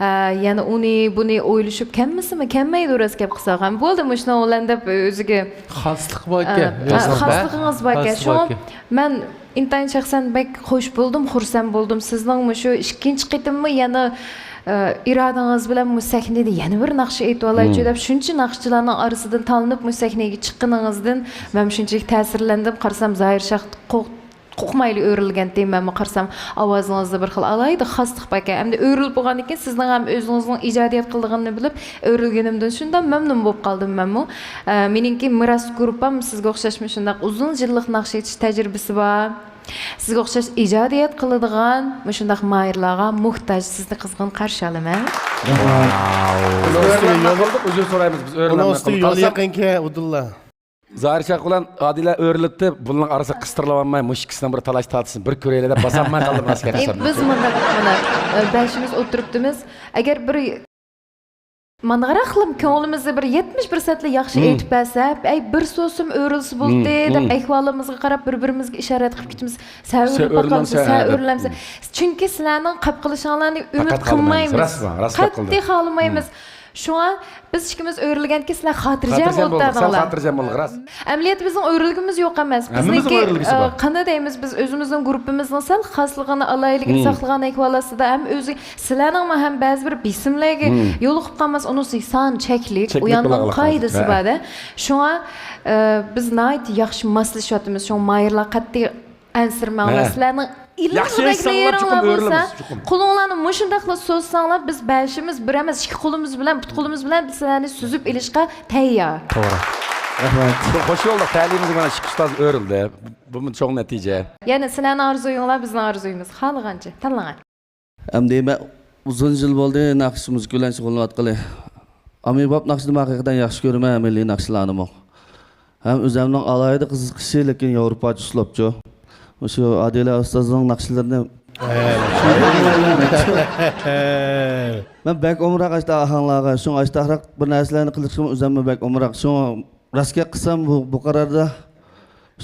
ھە، يەنە ئۇنى، بۇنى ئويلىشىپ كەلمىسىمۇ، كەلمەيدۇ راست گەپ قىلساق. ھەم بولدى، مۇشۇنىڭ بىلەن دەپ ئۆزىگە خاسلىق باركەن، ھە، ياشلار بار. خاسلىقىڭىز باركەن. خاسلىق شۇڭا باركەن. مەن ئىنتايىن شەخسەن بەك خوش بولدۇم، خۇرسەن بولدۇم. سىزنىڭ مۇشۇ ئىككىنچى قېتىممۇ يەنە، ئە، ئىرادىڭىز بىلەن مۇ سەھنىدە يەنە بىر ناخشا ئېيتىۋالايچۇ دەپ شۇنچە ناخشىچىلارنىڭ ئارىسىدىن تاللىنىپ مۇ سەھنىگە چىققىنىڭىزدىن مەن شۇنچىلىك تەسىرلەندىم. قارىسام زاھىر شاھ قو-، قوقمايلا ئۆرۈلگەنتى. مەنمۇ قارىسام ئاۋازىڭىزدا بىر خىل ئالاھىدە خاسلىق باركەن. ئەمدى ئۆرۈلۈپ بولغاندىن كېيىن سىزنىڭ ھەم ئۆزىڭىزنىڭ ئىجادىيەت قىلىدىغىنىنى بىلىپ ئۆرۈلگىنىمدىن شۇنداق مەمنۇن بولۇپ قالدىم مەنمۇ. ئە، مېنىڭكى مىراس گۇرۇپپام سىزگە ئوخشاشمۇ شۇنداق ئۇزۇن يىللىق ناخشا ئېيتىش تەجرىبىسى بار. سىزگە ئوخشاش ئىجادىيەت قىلىدىغان مۇشۇنداق ماھىرلارغا موھتاج. سىزنى قىزغىن قارشى ئالىمەن. بۇنىڭ ئۈستىگە يول، ئۈزر سورايمىز بىز، ئۆرۈلەپ بۇنىڭ ئۈستىگە يول يېقىنكى ئۇدۇللا. زاھىر شاھ بىلەن ئادىلە ئۆرۈلۈپتۇ. بۇلارنىڭ ئارىسىدا قىستۇرۇلۇۋالماي، مۇشۇ ئىككىسىنىڭ بىر تالاش تارتىشىنى بىر كۆرەيلى دەپ باسالماي قالدىم راست گەپ. ئى، بىز مۇنداق مانا، ئى، بەشىمىز ئولتۇرۇپتىمىز. ئەگەر بىر مانداقراق قىلىپ كۆڭلىمىزدە بىر يەتمىش پىرسەنتلا ياخشى ئېيتىپ بەرسە، ئەي، بىر سوسۇم ئۆرۈلسە بولدى دەپ ئەھۋالىمىزغا قاراپ بىر-بىرىمىزگە ئىشارەت قىلىپ كېتىمىز. سەن ئۆرۈلۈپ باقامسەن، سەن ئۆرۈلەمسەن. چۈنكى سىلەرنىڭ قاپ قىلىشىڭلارنى ئۈمىد قىلمايمىز. قەتئىي خالىمايمىز. شۇڭا بىز ئىككىمىز ئۆرۈلگەنكى سىلەر خاتىرجەم بولۇپ تۇرۇڭلار. ئەمەلىيەتتە بىزنىڭ ئۆرۈلگۈمىز يوق ئەمەس. بىزنىڭكى، ئە، قانداق دەيمىز، بىز ئۆزىمىزنىڭ گۇرۇپپىمىزنىڭ سەل خاسلىقىنى، ئالاھىدىلىكىنى ساقلىغان ئەھۋال ئاستىدا ھەم ئۆزى سىلەرنىڭمۇ ھەم بەزى بىر بېسىملەرگە يولۇقۇپ قالماس، ئۇنىسى سان چەكلىك، ئۇياننىڭ قائىدىسى بار-دە. شۇڭا، ئە، بىز ناھايىتى ياخشى ماسلىشىۋاتىمىز. شۇڭا ماھىرلار قەتئىي ئەنسىرىمەڭلار. سىلەرنىڭ ئىللىقىدەك نېرۋىڭلار بولسا، قولۇڭلارنى مۇشۇنداقلا سوزساڭلار، بىز بەشىمىز بىر ئەمەس، ئىككى قولىمىز بىلەن، پۇت قولىمىز بىلەن بىز سىلەرنى سۈزۈپ ئېلىشقا تەييار. توغرا. رەھمەت. شۇ خۇش يوللۇق تەلىيىمىزگە مانا ئىككى ئۇستاز ئۆرۈلدى. بۇمۇ چوڭ نەتىجە. يەنى سىلەرنىڭ ئارزۇيۇڭلار بىزنىڭ ئارزۇيىمىز. خالىغانچە تاللىڭلار. ئەمدى مەن ئۇزۇن يىل بولدى ناخشا مۇزىكا بىلەن شۇغۇللىنىۋاتقىلى. ئاممىباب ناخشىنى مەن ھەقىقەتەن ياخشى كۆرىمەن، مىللىي ناخشىلارنىمۇ. ھەم ئۆزۈمنىڭ ئالاھىدە قىزىقىشى، لېكىن ياۋروپاچە ئۇسلۇبچۇ. مۇشۇ ئادىلە ئۇستازنىڭ ناخشىلىرىنى مەن بەك ئومراق ئاشتا ئاھاڭلارغا، شۇڭا ئاشتاقراق بىر نەرسىلەرنى قىلىشقىمۇ ئۆزۈممۇ بەك ئومراق. شۇڭا راست گەپ قىلسام، بۇ، بۇ قاراردا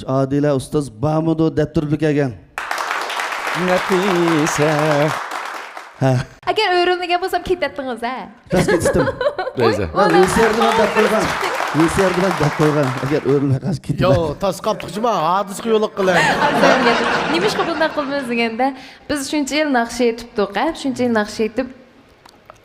ئادىلە ئۇستاز بارمىدۇ دەپ تۇرۇپ كەلگەن. نەپىسە. ھە. ئەگەر ئۆرۈلمىگەن بولسام كېتەتتىڭىز ھە؟ راست كېتىشتىم. رەيزە. ۋىسىيەردە مەن دەپ قويغان. ۋىسىيەردە مەن دەپ قويغان. ئەگەر ئۆرۈلمەي قالسا كېتىمەن. يو، تاسقاپ تۇقچىما، ھادىسىگە يولۇق قىلە. نېمىشقا بۇنداق قىلىمىز دېگەندە، بىز شۇنچە يىل ناخشا ئېيتىپتۇق ھە، شۇنچە يىل ناخشا ئېيتىپ،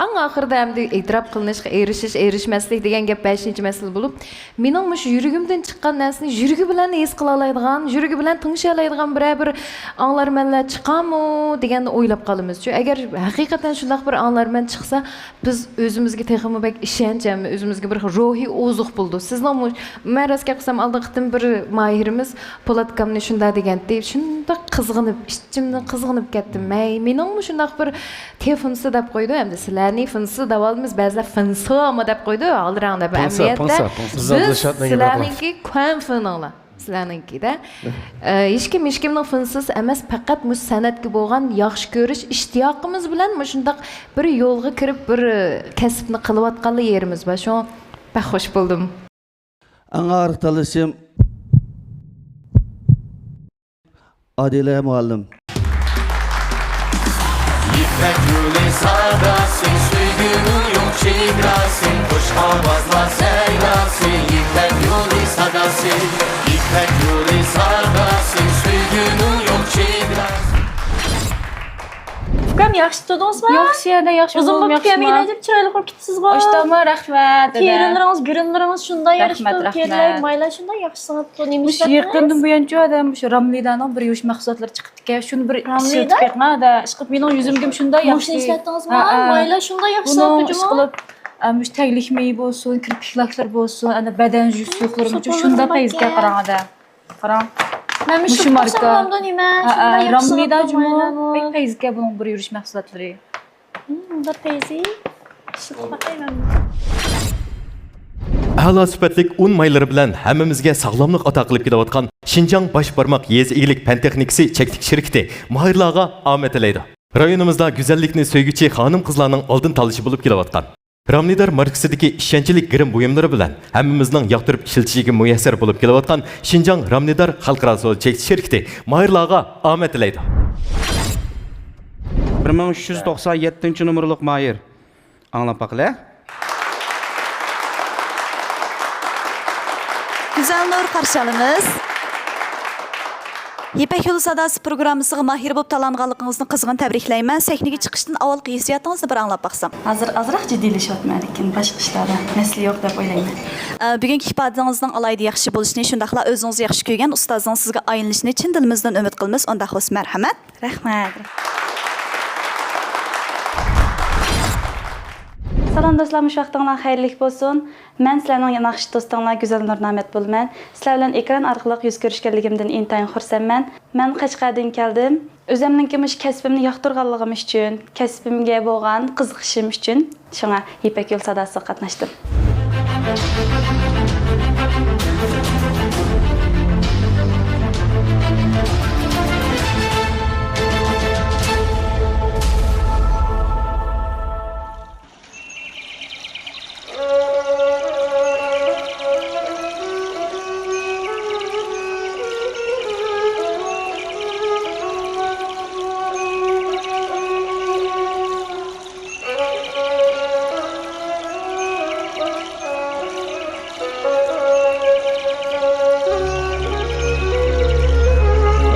ئەڭ ئاخىرىدا ئەمدى ئېتىراپ قىلىنىشقا ئېرىشىش، ئېرىشمەسلىك دېگەن گەپ بەشىنچى مەسىلە بولۇپ، مېنىڭ مۇشۇ يۈرىكىمدىن چىققان نەرسىنى يۈرىكى بىلەن ھېس قىلالايدىغان، يۈرىكى بىلەن تىڭشىيالايدىغان بىرەر بىر ئاڭلارمەنلەر چىقارمۇ دېگەننى ئويلاپ قالىمىزچۇ. ئەگەر ھەقىقەتەن شۇنداق بىر ئاڭلارمەن چىقسا، بىز ئۆزىمىزگە تېخىمۇ بەك ئىشەنچ ھەم ئۆزىمىزگە بىر خىل روھىي ئوزۇق بولىدۇ. سىزنىڭ مۇ-، مەن راست گەپ قىلسام، ئالدىنقى قېتىم بىر ماھىرىمىز پولات ئاكامنى شۇنداق دېگەنتى، شۇنداق قىزغىنىپ، ئىچىمدىن قىزغىنىپ كەتتىم. مەي، مېنىڭمۇ شۇنداق بىر تې فىنسى دەپ قويىدۇ، ئەمدى سىلەرنى فىنسى دەۋالىمىز، بەزىلەر فىنسىمۇ دەپ قويىدۇ، ھالىراڭ دەپ. ئەمەلىيەتتە بىز سىلەرنىڭكى كۇەن فىنىڭلار. سىلەرنىڭكىدە، ئە، ھېچكىم ھېچكىمنىڭ فىنسىسى ئەمەس، پەقەت مۇشۇ سەنئەتكە بولغان ياخشى كۆرۈش ئىشتىياقىمىز بىلەن مۇشۇنداق بىر يولغا كىرىپ، بىر، ئە، كەسىپنى قىلىۋاتقانلا يېرىمىز بار. شۇڭا بەك خوش بولدۇم. ئەڭ ئاخىرقى تاللىشىم ئادىلە مۇئەللىم. يىپەك يولى ساداسى، سۆيگۈنىڭ يوق چېگراسى، خۇش ئاۋازلار سەيراسى، يىپەك يولى ساداسى، يىپەك يولى ساداسى، سۆيگۈنىڭ يوق چېگراسى. ئۇكام، ياخشى تۇردىڭىزمۇ؟ ياخشى، ھەدە ياخشى. ئۇزۇن بولۇپتۇ كەلمىگىلى، ئەجەب چىرايلىق بولۇپ كېتىپسىزغۇ. ئاشتاما، رەھمەت. تېرىلىرىڭىز، گۈرۈملىرىڭىز شۇنداق ياخشى تۇرۇپ، كېرىلەر، مايلار شۇنداق ياخشى سىڭىپتۇ. نېمە ئىشلەتتىڭىز؟ يېقىندىن بۇيانچۇ ئادەم مۇشۇ راملىدانىڭ بىر يۇيۇش مەھسۇلاتلىرى چىقىپتىكەن. شۇنى بىر ئىشلىتىپ بېقىڭ ھەدە. ئىشقىلىپ مېنىڭ يۈزۈمگىمۇ شۇنداق ياخشى. مۇشۇنى ئىشلەتتىڭىزمۇ؟ مايلار شۇنداق ياخشى سىڭىپتۇ جۇمۇ. ئىشقىلىپ مۇشۇ تەگلىك مېيى بولسۇن، كىرپىك لاكلىرى بولسۇن، ئەنە بەدەن يۈز سۇيۇقلىرىمۇچۇ شۇنداق پەيزىكەن قاراڭ ھەدە. قاراڭ. مەن مۇشۇ ماركا. راملىدا جۇمۇ. بەك پەيزىكەن بۇنىڭ بىر يۈرۈش مەھسۇلاتلىرى. مۇنداق پەيزى. ئەلا سۈپەتلىك ئۇن مايلىرى بىلەن ھەممىمىزگە ساغلاملىق ئاتا قىلىپ كېلىۋاتقان شىنجاڭ باش بارماق يېزا ئىگىلىك پەن تېخنىكىسى چەكلىك شىركىتى ماھىرلارغا ئامەت تىلەيدۇ. رايونىمىزدا گۈزەللىكنى سۆيگۈچى خانىم-قىزلارنىڭ ئالدىن تاللىشى بولۇپ كېلىۋاتقان راملىدار ماركىسىدىكى ئىشەنچلىك گىرىم بۇيۇملىرى بىلەن ھەممىمىزنىڭ ياقتۇرۇپ ئىشلىتىشىگە مۇيەسسەر بولۇپ كېلىۋاتقان شىنجاڭ راملىدار خەلقئارا سودا چەكلىك شىركىتى ماھىرلارغا ئامەت تىلەيدۇ. بىر مىڭ ئۈچ يۈز توقسان يەتتىنچى نومۇرلۇق ماھىر. ئاڭلاپ باقىلى. گۈزەلنۇر، قارشى ئالىمىز. يىپەك يولى ساداسى پروگراممىسىغا ماھىر بولۇپ تاللانغانلىقىڭىزنى قىزغىن تەبرىكلەيمەن. سەھنىگە چىقىشتىن ئاۋۋالقى ھېسسىياتىڭىزنى بىر ئاڭلاپ باقسام. ھازىر ئازراق جىددىيلىشىۋاتىمەن، لېكىن باشقا ئىشلاردا مەسىلە يوق دەپ ئويلايمەن. ئە، بۈگۈنكى ئىپادىڭىزنىڭ ئالاھىدە ياخشى بولۇشىنى، شۇنداقلا ئۆزىڭىزنى ياخشى كۆرگەن ئۇستازىڭىز سىزگە ئايلىنىشىنى چىن دىلىمىزدىن ئۈمىد قىلىمىز. ئۇنداق بولسا مەرھەمەت. رەھمەت. سالام دوستلار، مۇشۇ ۋاقتىڭلار خەيرلىك بولسۇن. مەن سىلەرنىڭ ناخشا دوستۇڭلار گۈزەل نۇرنامەت بولىمەن. سىلەر بىلەن ئېكران ئارقىلىق يۈز كۆرۈشكەنلىكىمدىن ئىنتايىن خۇرسەنمەن. مەن قەشقەردىن كەلدىم. ئۆزۈمنىڭكى مۇشۇ كەسپىمنى ياقتۇرغانلىقىم ئۈچۈن، كەسپىمگە بولغان قىزىقىشىم ئۈچۈن شۇڭا يىپەك يولى ساداسىغا قاتناشتىم.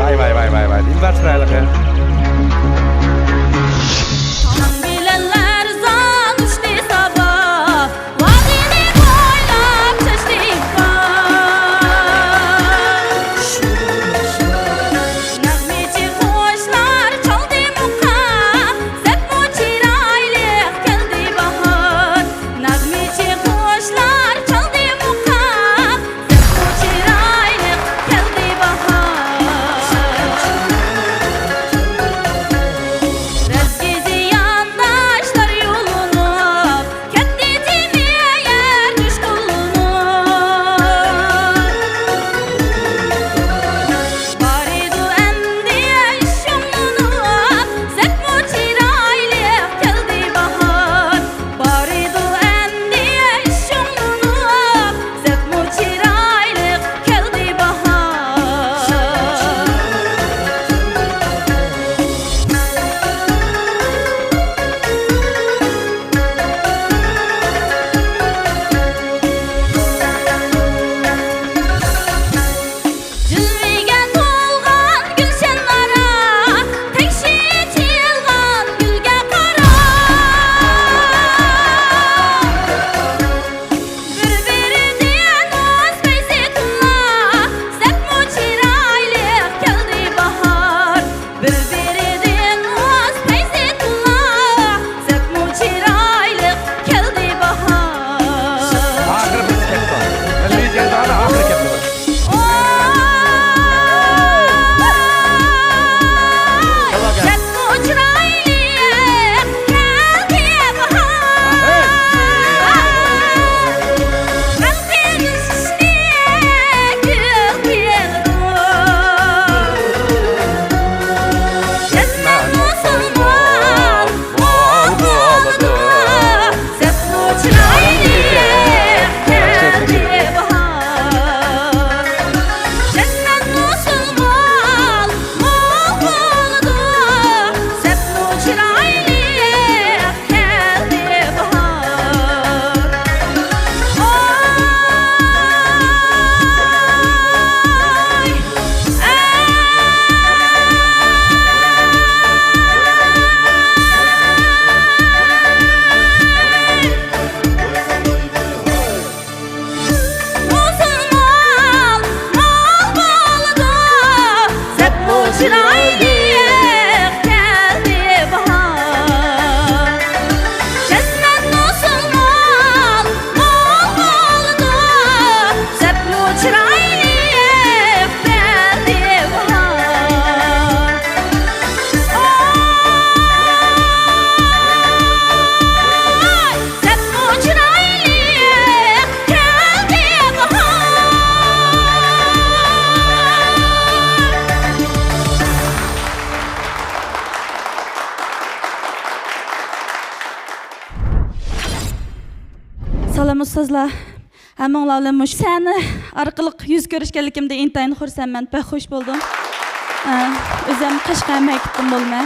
ۋاي، ۋاي، ۋاي، ۋاي، ۋاي. دىلبەر چىرايلىق يا. تاڭ بىلەن ئەرزان ئۇچتى سابا، ۋادىنى بويلاپ چاچتى باھار. نەغمىچى قۇشلار چالدى مۇقام، زەپمۇ چىرايلىق كەلدى باھار. نەغمىچى قۇشلار چالدى مۇقام، زەپمۇ چىرايلىق كەلدى باھار. رەزگى زىيانداشلار يۇلۇنۇپ، كەتتى جىمى يەر جۇشقۇنلىنىپ. بارىدۇ ئەمدى شۇڭلىنىپ، زەپمۇ چىرايلىق كەلدى باھار. بارىدۇ ئەمدى شۇڭلىنىپ، زەپمۇ چىرايلىق كەلدى باھار. جىلۋىگە تولغان گۈلشەن ئارا، تەكشى ئېچىلغان گۈلگە قارا. بىر-بىرىدىن ئۆز پەيزىتۇللا، زەپمۇ چىرايلىق كەلدى باھار. بىر-بىرىدىن ئۆز پەيزىتۇللا، زەپمۇ چىرايلىق كەلدى باھار. ئاخىرى بىز كەتتۇق. مىللىي جەزانى ئاخىرى كەتتۇق. مال، مال بولىدۇ، زەپمۇ چىرايلىق كەلدى باھار. جەزمەن ھوسۇل مال، مال بولىدۇ، زەپمۇ چىرايلىق كەلدى باھار. ئاي، زەپمۇ چىرايلىق كەلدى باھار. سالام ئۇستازلار. ھەممىڭلار بىلەن مۇشۇ سەھنە ئارقىلىق يۈز كۆرۈشكەنلىكىمدە ئىنتايىن خۇرسەنمەن، بەك خۇش بولدۇم. ئە، ئۆزۈم قەشقەر مەكتىپتىن بولىمەن.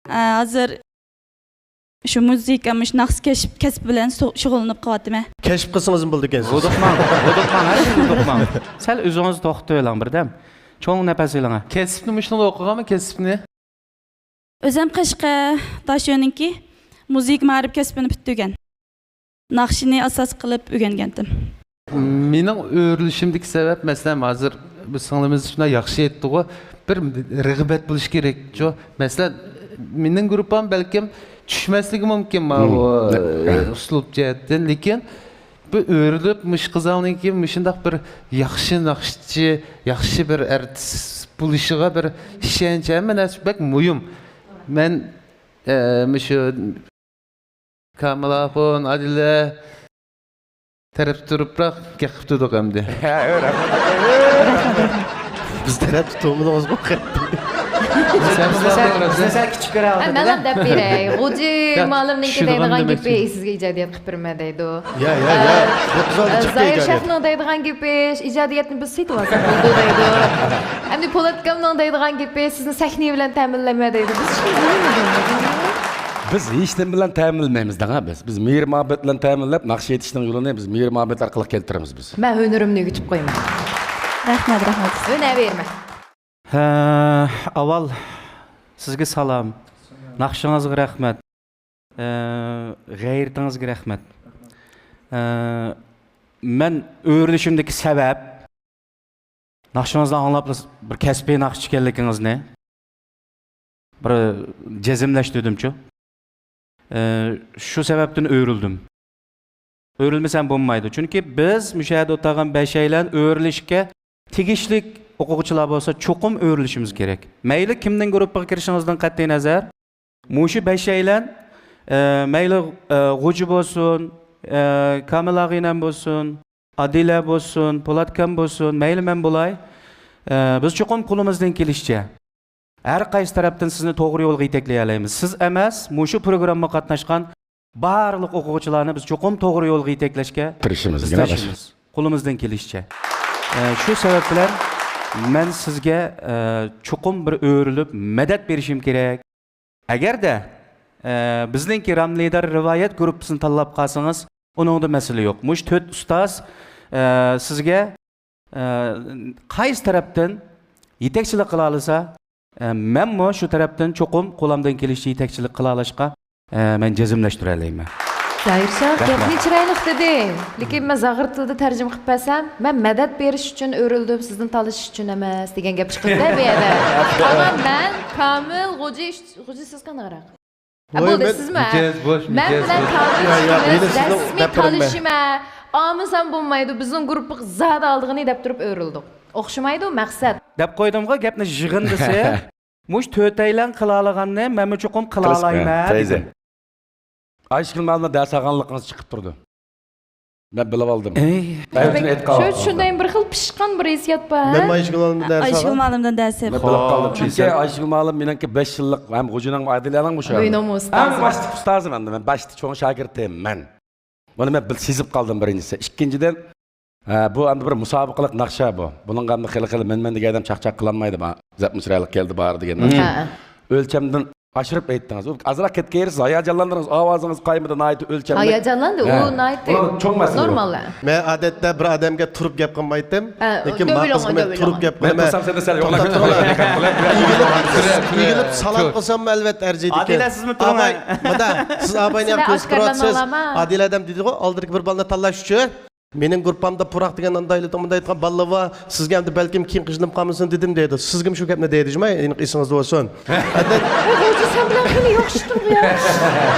ئە، ھازىر شۇ مۇزىكا، مۇشۇ ناخشا كەسىپ، كەسپى بىلەن شۇ-، شۇغۇللىنىپ قېلىۋاتىمەن. كەشىپ قىلسىڭىزمۇ بولىدىكەنسىز. ھودۇقماڭ، ھودۇقماڭ، ھەر كۈنى ھودۇقماڭ. سەل ئۆزىڭىزنى توختىتىۋېلىڭ بىردەم. چوڭ نەپەس ئېلىڭ. كەسىپنى مۇشۇنى ئوقۇغانمۇ، كەسىپنى؟ ئۆزۈم قەشقەر داشۆنىڭكى مۇزىكا مائارىپ كەسپىنى پۈتتۈرگەن. ناخشىنى ئاساس قىلىپ ئۆگەنگەنتىم. مېنىڭ ئۆرۈلۈشۈمدىكى سەۋەب، مەسىلەن، ھازىر بىز سىڭلىمىز شۇنداق ياخشى ئېيتتىغۇ، بىر رىغبەت بولۇشى كېرەكچۇ؟ مەسىلەن، مېنىڭ گۇرۇپپام بەلكىم چۈشمەسلىكى مۇمكىن ماۋۇ، مم. ئە، ھە. ئۇسلۇب جەھەتتىن، لېكىن بۇ ئۆرۈلۈپ مۇشۇ قىزلارنىڭكى مۇشۇنداق بىر ياخشى ناخشىچى، ياخشى بىر ئارتىس بولۇشىغا بىر ئىشەنچ، ھەممە نەرسە بەك مۇھىم. مەن، ئە، مۇشۇ كامىل ئاخۇن، ئادىلە تەرەپ تۇرۇپراق گەپ قىلىپ تۇردۇق ئەمدى. ھە، رەھمەت. بىز تەرەپ تۇتۇۋالمىدىڭىزغۇ؟ بىزنى سەل، بىزنى سەل كىچىك كۆرۈۋاتىدۇ-دە. مەن دەپ بېرەي. غوجى يا، مۇئەللىمنىڭكى چۈشىدىغان دەيدىغان دېمەك گېپى ئۈچۈن. سىزگە ئىجادىيەت قىلىپ بېرىمەن دەيدۇ. يا، يا، يا. ئە، بۇ قىز ھازىر ئە، چىقتى زاھىر ئىجادىيەت. شەيخنىڭ دەيدىغان گېپى، ئىجادىيەتنى بىز سېتىۋالساق بولىدۇ دەيدۇ. ئەمدى پولات ئاكامنىڭ دەيدىغان گېپى، سىزنى سەھنە بىلەن تەمىنلەيمەن دەيدۇ. بىز شۇنى بىلمىدۇق. بىز ھېچنېمە بىلەن تەمىنلىمەيمىز دەڭا بىز. بىز مېھىر-مۇھەببەت بىلەن تەمىنلەپ، ناخشا ئېيتىشنىڭ يولىنى بىز مېھىر-مۇھەببەت ئارقىلىق كەلتۈرىمىز بىز. مەن ھۈنىرىمنى ئۆگىتىپ قويىمەن. رەھمەت، رەھمەت. ھۈنەر بېرىمەن. ھە، ئاۋۋال سىزگە سالام. ناخشىڭىزغا رەھمەت. ئە، غەيرىتىڭىزگە رەھمەت. ئە، مەن ئۆرۈلۈشۈمدىكى سەۋەب، ناخشىڭىزنى ئاڭلاپلا بىر كەسپىي ناخشىچى ئىكەنلىكىڭىزنى بىر جەزملەشتۈردۈمچۇ. ئە، شۇ سەۋەبتىن ئۆرۈلدۈم. ئۆرۈلمىسەم بولمايدۇ. چۈنكى بىز مۇشۇ يەردە ئولتۇرغان بەشەيلەن ئۆرۈلۈشكە تېگىشلىك ئوقۇغۇچىلار بولسا، چوقۇم ئۆرۈلۈشىمىز كېرەك. مەيلى كىمنىڭ گۇرۇپپىغا كىرىشىڭىزدىن قەتئىينەزەر، مۇشۇ بەشەيلەن، ئە، مەيلى، ئە، غوجا بولسۇن، ئە، كامىل ئاغىنەم بولسۇن، ئادىلە بولسۇن، پولاتكام بولسۇن، مەيلى مەن بولاي، ئە، بىز چوقۇم قولىمىزدىن كېلىشىچە ھەر قايسى تەرەپتىن سىزنى توغرا يولغا يېتەكلىيەلەيمىز. سىز ئەمەس، مۇشۇ پروگراممىغا قاتناشقان بارلىق ئوقۇغۇچىلارنى بىز چوقۇم توغرا يولغا يېتەكلەشكە تىرىشىمىز، بىز دېگەن تىرىشىمىز. قولىمىزدىن كېلىشىچە. ئە، شۇ سەۋەب بىلەن مەن سىزگە، ئە، چوقۇم بىر ئۆرۈلۈپ مەدەت بېرىشىم كېرەك. ئەگەردە، ئە، بىزنىڭكى راملىدار رىۋايەت گۇرۇپپىسىنى تاللاپ قالسىڭىز، ئۇنىڭدا مەسىلە يوق. مۇشۇ تۆت ئۇستاز، ئە، سىزگە، ئە، قايسى تەرەپتىن يېتەكچىلىك قىلالىسا، ئە، مەنمۇ شۇ تەرەپتىن چوقۇم قولۇمدىن كېلىشىچە يېتەكچىلىك قىلالاشقا، ئە، مەن جەزملەشتۈرەلەيمەن. زاھىر شاھ، رەھمەت. گەپنى چىرايلىق دېدى. لېكىن مەن زاغرا تىلدا تەرجىمە قىلىپ بەرسەم، مەن مەدەت بېرىش ئۈچۈن ئۆرۈلدۈم، سىزدىن تالىشىش ئۈچۈن ئەمەس، دېگەن گەپ چىقىپتۇ بۇ يەردە. ئەمما مەن كامىل غوجى، غوجى سىز قانداقراق؟ ۋاي، بولدى، مەن سىزمۇ، ھە؟ مىجەز بوش، مەن مىجەز بىلەن بوش. كامىل يا، يا، ئىككىمىز مېنى سىزنىڭ رەسمىي دەپ بېرىمەن. تالىشىمە، ئالمىسام بولمايدۇ، بىزنىڭ گۇرۇپپىغا زادى ئالىدىغىنى دەپ تۇرۇپ ئۆرۈلدۇق. ئوخشىمايدۇ مەقسەت. دەپ قويدۇمغۇ گەپنى يىغىندىسى. مۇشۇ تۆتەيلەن قىلالىغاننى مەنمۇ چوقۇم قىلالايمەن دېدىم. ئايشىگۈل مۇئەللىمنىڭ دەرس ئالغانلىقىڭىز چىقىپ تۇرىدۇ. مەن بىلىۋالدىم. ئەي. شۇ، شۇنداق بىر خىل پىشقان بىر ھېسسىيات بار، ھە؟ مەنمۇ ئايشىگۈل مۇئەللىمدىن دەرس ئالغان. ئايشىگۈل مۇئەللىمدىن دەرس ئېلىپ. مەن بىلىپ قالدىم. چۈنكى ئايشىگۈل مۇئەللىم مېنىڭكى بەش يىللىق ھەم غوجىنىڭ، ئادىلەنىڭ مۇشۇ. ئەڭ باشلىق ئۇستازىم ئەمدى. مەن باشتا چوڭ شاگىرتىم مەن. بۇنى مەن بىل-، سېزىپ قالدىم بىرىنچىسى. ئىككىنچىدىن، ھە، بۇ ئەمدى بىر مۇسابىقىلىق ناخشا بۇ. بۇنىڭغا ئەمدى خېلى خېلى مەن مەن دېگەن ئادەم چاقچاق قىلالمايدۇ. زەپمۇ چىرايلىق كەلدى بارى دېگەن ناخشا. ھە. ئۆلچەمدىن ئاشۇرۇپ ئېيتتىڭىز. ئۇ ئازراق كەتكەيرسىز، ھاياجانلاندىڭىز، ئاۋازىڭىز قايمىدى، ناھايىتى ئۆلچەملىك. ھاياجانلاندى، ھە. ئۇ ناھايىتى ئۇ چوڭ مەسىلە ئۇ. نورمال، ھە. مەن ئادەتتە بىر ئادەمگە تۇرۇپ گەپ قىلمايتتىم. ھە، لېكىن دۆۋىلىڭ، ماقىسمەن دۆۋىلىڭ. تۇرۇپ گەپ قىلىمەن. مەن تۇرسام، سەن دە سەل توختاپ تۇرۇڭ. ئېگىلىپ، ئېگىلىپ سالام قىلساممۇ ئەلۋەتتە ئەرزىيدىكەن. ئادىلە، سىزمۇ تۇرۇڭ. ئاۋاي، مادا، سىز ئاۋاينى ياخشى كۆرۈپ تۇرۇۋاتىسىز. ئادىلە ئادەم دېدىغۇ، ئالدىدىكى بىر بالىنى تاللاش ئۈچۈن. مېنىڭ گۇرۇپپامدا پۇراق دېگەن ئاندايلىتىڭ مۇندايلىتىڭ بالىلار بار. سىزگە ئەمدى بەلكىم كېيىن قىيىنچىلىق قالمىسۇن دېدىم دەيدۇ. سىزگىمۇ شۇ گەپنى دەيدۇ جۇما، ئېنىق ئېسىڭىزدە بولسۇن. ئەندىن ھە، غوجا سەن بىلەن خېلى ياخشى تۇرغۇ يا.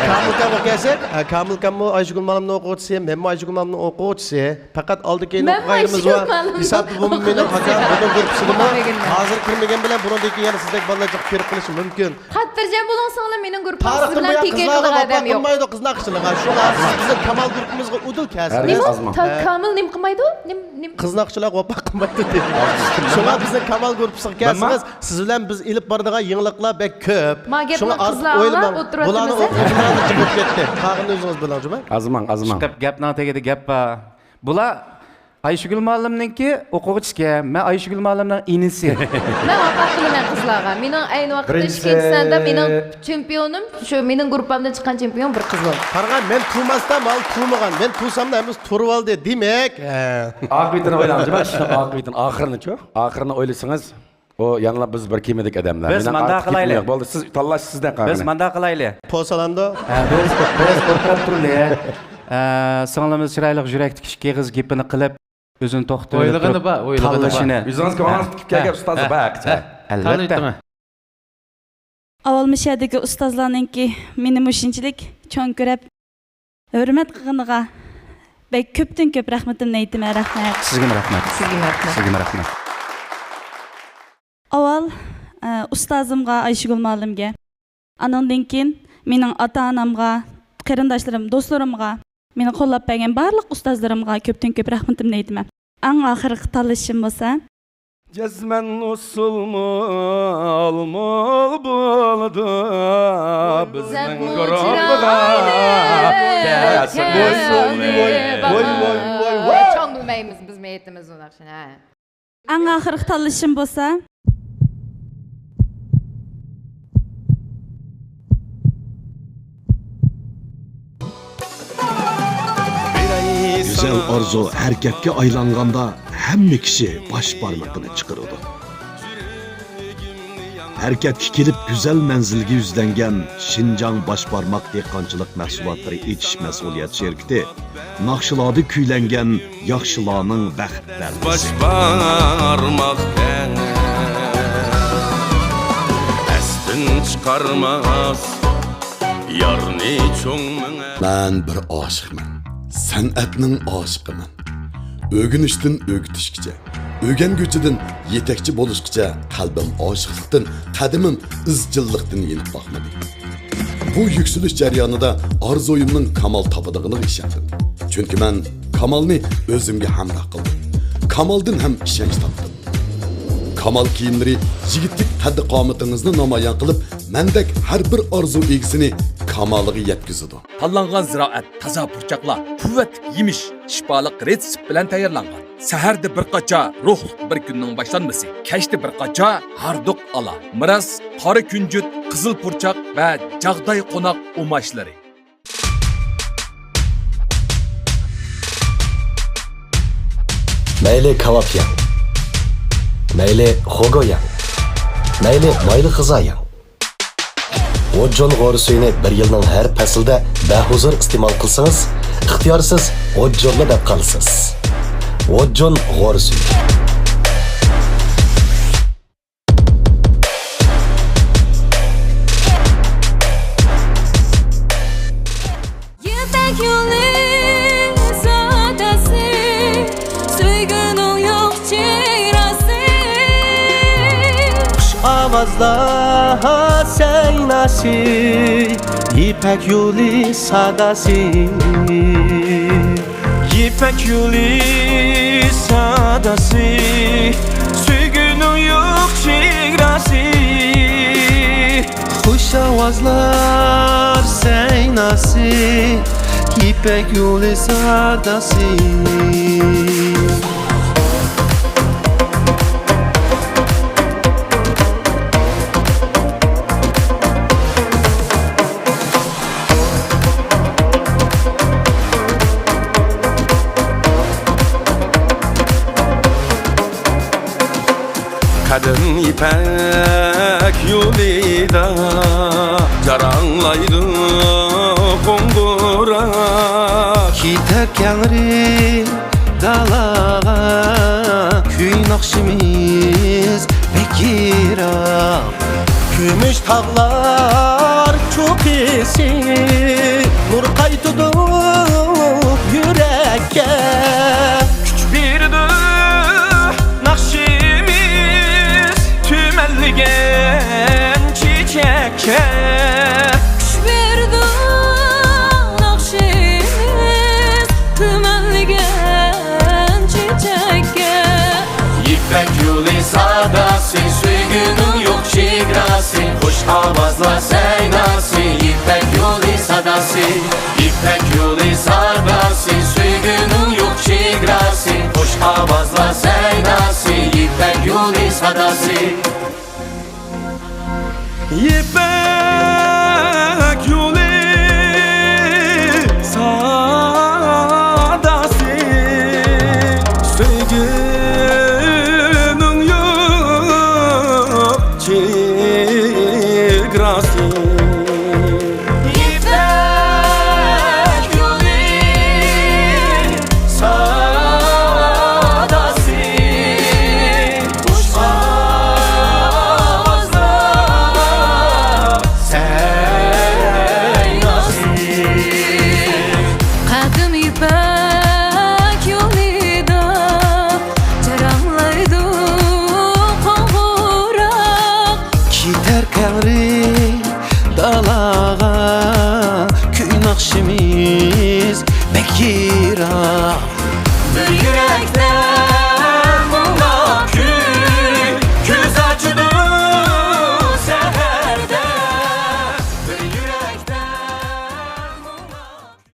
كامىلكامغا كەلسەك، ھە، كامىلكاممۇ ئايشىگۈل مۇئەللىمنىڭ ئوقۇغۇچىسى، مەنمۇ ئايشىگۈل مۇئەللىمنىڭ ئوقۇغۇچىسى. پەقەت ئالدى كېيىنلىق ئايرىمىمىز بار. ھېسابتا بۇمۇ مېنىڭ ئاكام، بۇنىڭ گۇرۇپپىسىدىمۇ. ھازىر كىرمىگەن بىلەن بۇنىڭدىن كېيىن يەنە سىزدەك بالىلار جىق كىرىپ قېلىشى مۇمكىن. خاتىرجەم بولۇڭ سىڭلىم، مېنىڭ گۇرۇپپام سىز بىلەن تەڭ كېلىدىغان ئادەم يوق. تارىختا بۇيان قىزلارغا ۋاپا قىلمايدۇ قىز ناخشىچىلىقى. شۇڭا سىز بىزنىڭ كامال گۇرۇپپىمىزغا ئۇدۇل كەلسىڭىز. نېمە؟ كامىل نېمە قىلمايدۇ؟ نېمە، نېمە؟ قىز ناخشىچىلار ۋاپا قىلمايدۇ دەيدۇ. شۇڭا بىزنىڭ كامال گۇرۇپپىسىغا كەلسىڭىز، سىز بىلەن بىز ئېلىپ بارىدىغان يېڭىلىقلار بەك كۆپ. شۇڭا ئارتۇق ئويلىماڭ. بۇلارنىڭ ئوقۇغۇچىلارنى جىق ئۆتۈپ كەتتى. قالغىنىنى ئۆزىڭىز بىلىڭ جۇما. ئازماڭ، ئازماڭ. گەپنىڭ تېگىدە گەپ بار. بۇلار ئايشىگۈل مۇئەللىمنىڭكى ئوقۇغۇچىسىكەن، مەن ئايشىگۈل مۇئەللىمنىڭ ئىنىسى. مەن ۋاپا قىلىمەن قىزلارغا. مېنىڭ ئەينى ۋاقىتتا ئىككىنچى سىنىپتا مېنىڭ چېمپىيونۇم، شۇ مېنىڭ گۇرۇپپامدىن چىققان چېمپىيون بىر قىز بولدى. قارىغان، مەن تۇرماستان، ماۋۇ تۇرمىغان. مەن تۇرساملا ھەممىسى تۇرۇۋالدى، دېمەك. ھە. ئاقىۋىتىنى ئويلاڭ جۇما، ئىشنىڭ ئاقىۋىتىنى، ئاخىرىنىچۇ؟ ئاخىرىنى ئويلىسىڭىز، ئۇ يەنىلا بىز بىر كېمىدىكى ئادەملەر. بىز مانداق قىلايلى. بولدى، سىز تاللاش سىزدە قالغىنى. بىز مانداق قىلايلى. پوسالاندۇ. ھە، بىز، بىز ئولتۇرۇپ تۇرۇلى. ئە، سىڭلىمىز چىرايلىق يۈرەكتىكى ئىككى ئېغىز گېپىنى قىلىپ، ئۆزىنى توختىتىپ ئويلىغىنى بار، ئويلىغىنى بار. تاللىشىنى. ئۆزىڭىزگە ئاڭلىتىپ كەلگەن ئۇستازى بار. ئەلۋەتتە. ئاۋۋال مۇشۇ يەردىكى ئۇستازلارنىڭكى مېنى مۇشۇنچىلىك چوڭ كۆرۈپ، ھۆرمەت قىلغىنىغا بەك كۆپتىن كۆپ رەھمىتىمنى ئېيتىمەن. رەھمەت. سىزگىمۇ رەھمەت. سىزگىمۇ رەھمەت. سىزگىمۇ رەھمەت. ئاۋۋال، ئە، ئۇستازىمغا، ئايشىگۈل مۇئەللىمگە، ئانىڭدىن كېيىن مېنىڭ ئاتا-ئانامغا، قېرىنداشلىرىم، دوستلىرىمغا، مېنى قوللاپ بەرگەن بارلىق ئۇستازلىرىمغا كۆپتىن كۆپ رەھمىتىمنى ئېيتىمەن. ئەڭ ئاخىرقى تاللىشىم بولسا، جەزمەن ئۇسسۇل مول مول بولىدۇ بىزنىڭ گۇرۇپپىغا. ۋاي، ۋاي، ۋاي، ۋاي، ۋاي. چوڭ بىلمەيمىز بىز مېيىتىمىز ئۇنداق شۇ، ھە. ئەڭ ئاخىرقى تاللىشىم بولسا، گۈزەل ئارزۇ ھەرىكەتكە ئايلانغاندا، ھەممە كىشى باش بارمىقىنى چىقىرىدۇ. ھەرىكەتكە كېلىپ، گۈزەل مەنزىلگە يۈزلەنگەن شىنجاڭ باش بارماق دېھقانچىلىق مەھسۇلاتلىرى ئېچىش مەسئۇلىيەت شىركىتى ناخشىلاردا كۈيلەنگەن ياخشىلارنىڭ بەخت بەرمىسى. باش بارماق تەڭ ئەستىن چىقارماس، يارنى چوڭ مېڭە. مەن بىر ئاشىقمەن، سەنئەتنىڭ ئاشىقىمەن. ئۆگىنىشتىن ئۆگىتىشكىچە، ئۆگەنگۈچىدىن يېتەكچى بولۇشقىچە قەلبىم ئاشىقلىقتىن، قەدىمىم ئىزچىللىقتىن يېنىپ باقمىدى. بۇ يۈكسىلىش جەريانىدا ئارزۇيۇمنىڭ كامال تاپىدىغىنىغا ئىشەندىم. چۈنكى مەن كامالنى ئۆزۈمگە ھەمراھ قىلدىم. كامالدىن ھەم ئىشەنچ تاپتىم. كامال كىيىملىرى يىگىتلىك قەددى-قامىتىڭىزنى نامايان قىلىپ، مەندەك ھەر بىر ئارزۇ ئىگىسىنى كامالىغا يەتكۈزىدۇ. تاللانغان زىرائەت تازا پۇرچاقلار، قۇۋۋەتلىك يېمىش، شىپالىق رېتسېپ بىلەن تەييارلانغان. سەھەردە بىر قاچا روھلۇق بىر كۈننىڭ باشلانمىسى، كەچتە بىر قاچا ھاردۇق ئالا، مىراس، قارا كۈنجۈت، قىزىل پۇرچاق ۋە جاغداي قوناق ئۇماچلىرى. مەيلى كاۋاپ يەڭ، مەيلى خوگو يەڭ، مەيلى مايلى غىزا يەڭ. ۋوججون غورا سۈيىنى بىر يىلنىڭ ھەر پەسلىدە بەھۇزۇر ئىستېمال قىلسىڭىز، ئىختىيارسىز ۋوججونلا دەپ قالىسىز. ۋوججون غورا سۈيى. يىپەك يولى ساداسى، سۆيگۈنىڭ يوق چېگراسى. خۇش ئاۋازلار سەيناسى، يىپەك يولى ساداسى. يىپەك يولى ساداسى، سۆيگۈنىڭ يوق چېگراسى. خۇش ئاۋازلار سەيناسى، يىپەك يولى ساداسى. قەدىم يىپەك يولىدا جاراڭلايدۇ قوڭغۇراق. كېتەر كەڭرى دالاغا، كۈي ناخشىمىز بەك يىراق. كۈمۈش تاغلار چوققىسى نۇر قايتىدۇ يۈرەككە. كۈچ بېرىدۇ ناخشىمىز تۈمەنلىگەن چېچەككە. كۈچ بېرىدۇ ناخشىمىز تۈمەنلىگەن چېچەككە. يىپەك يولى ساداسى، سۆيگۈنىڭ يوق چېگراسى، خۇش ئاۋازلار سەيناسى، يىپەك يولى ساداسى. يىپەك يولى ساداسى، سۆيگۈنىڭ يوق چېگراسى، خۇش ئاۋازلار سەيناسى، يىپەك يولى ساداسى. يىپەك يولى ساداسى، سۆيگۈنىڭ يوق چېگراسى. يىپەك يولى ساداسى، خۇش ئاۋازلار كى.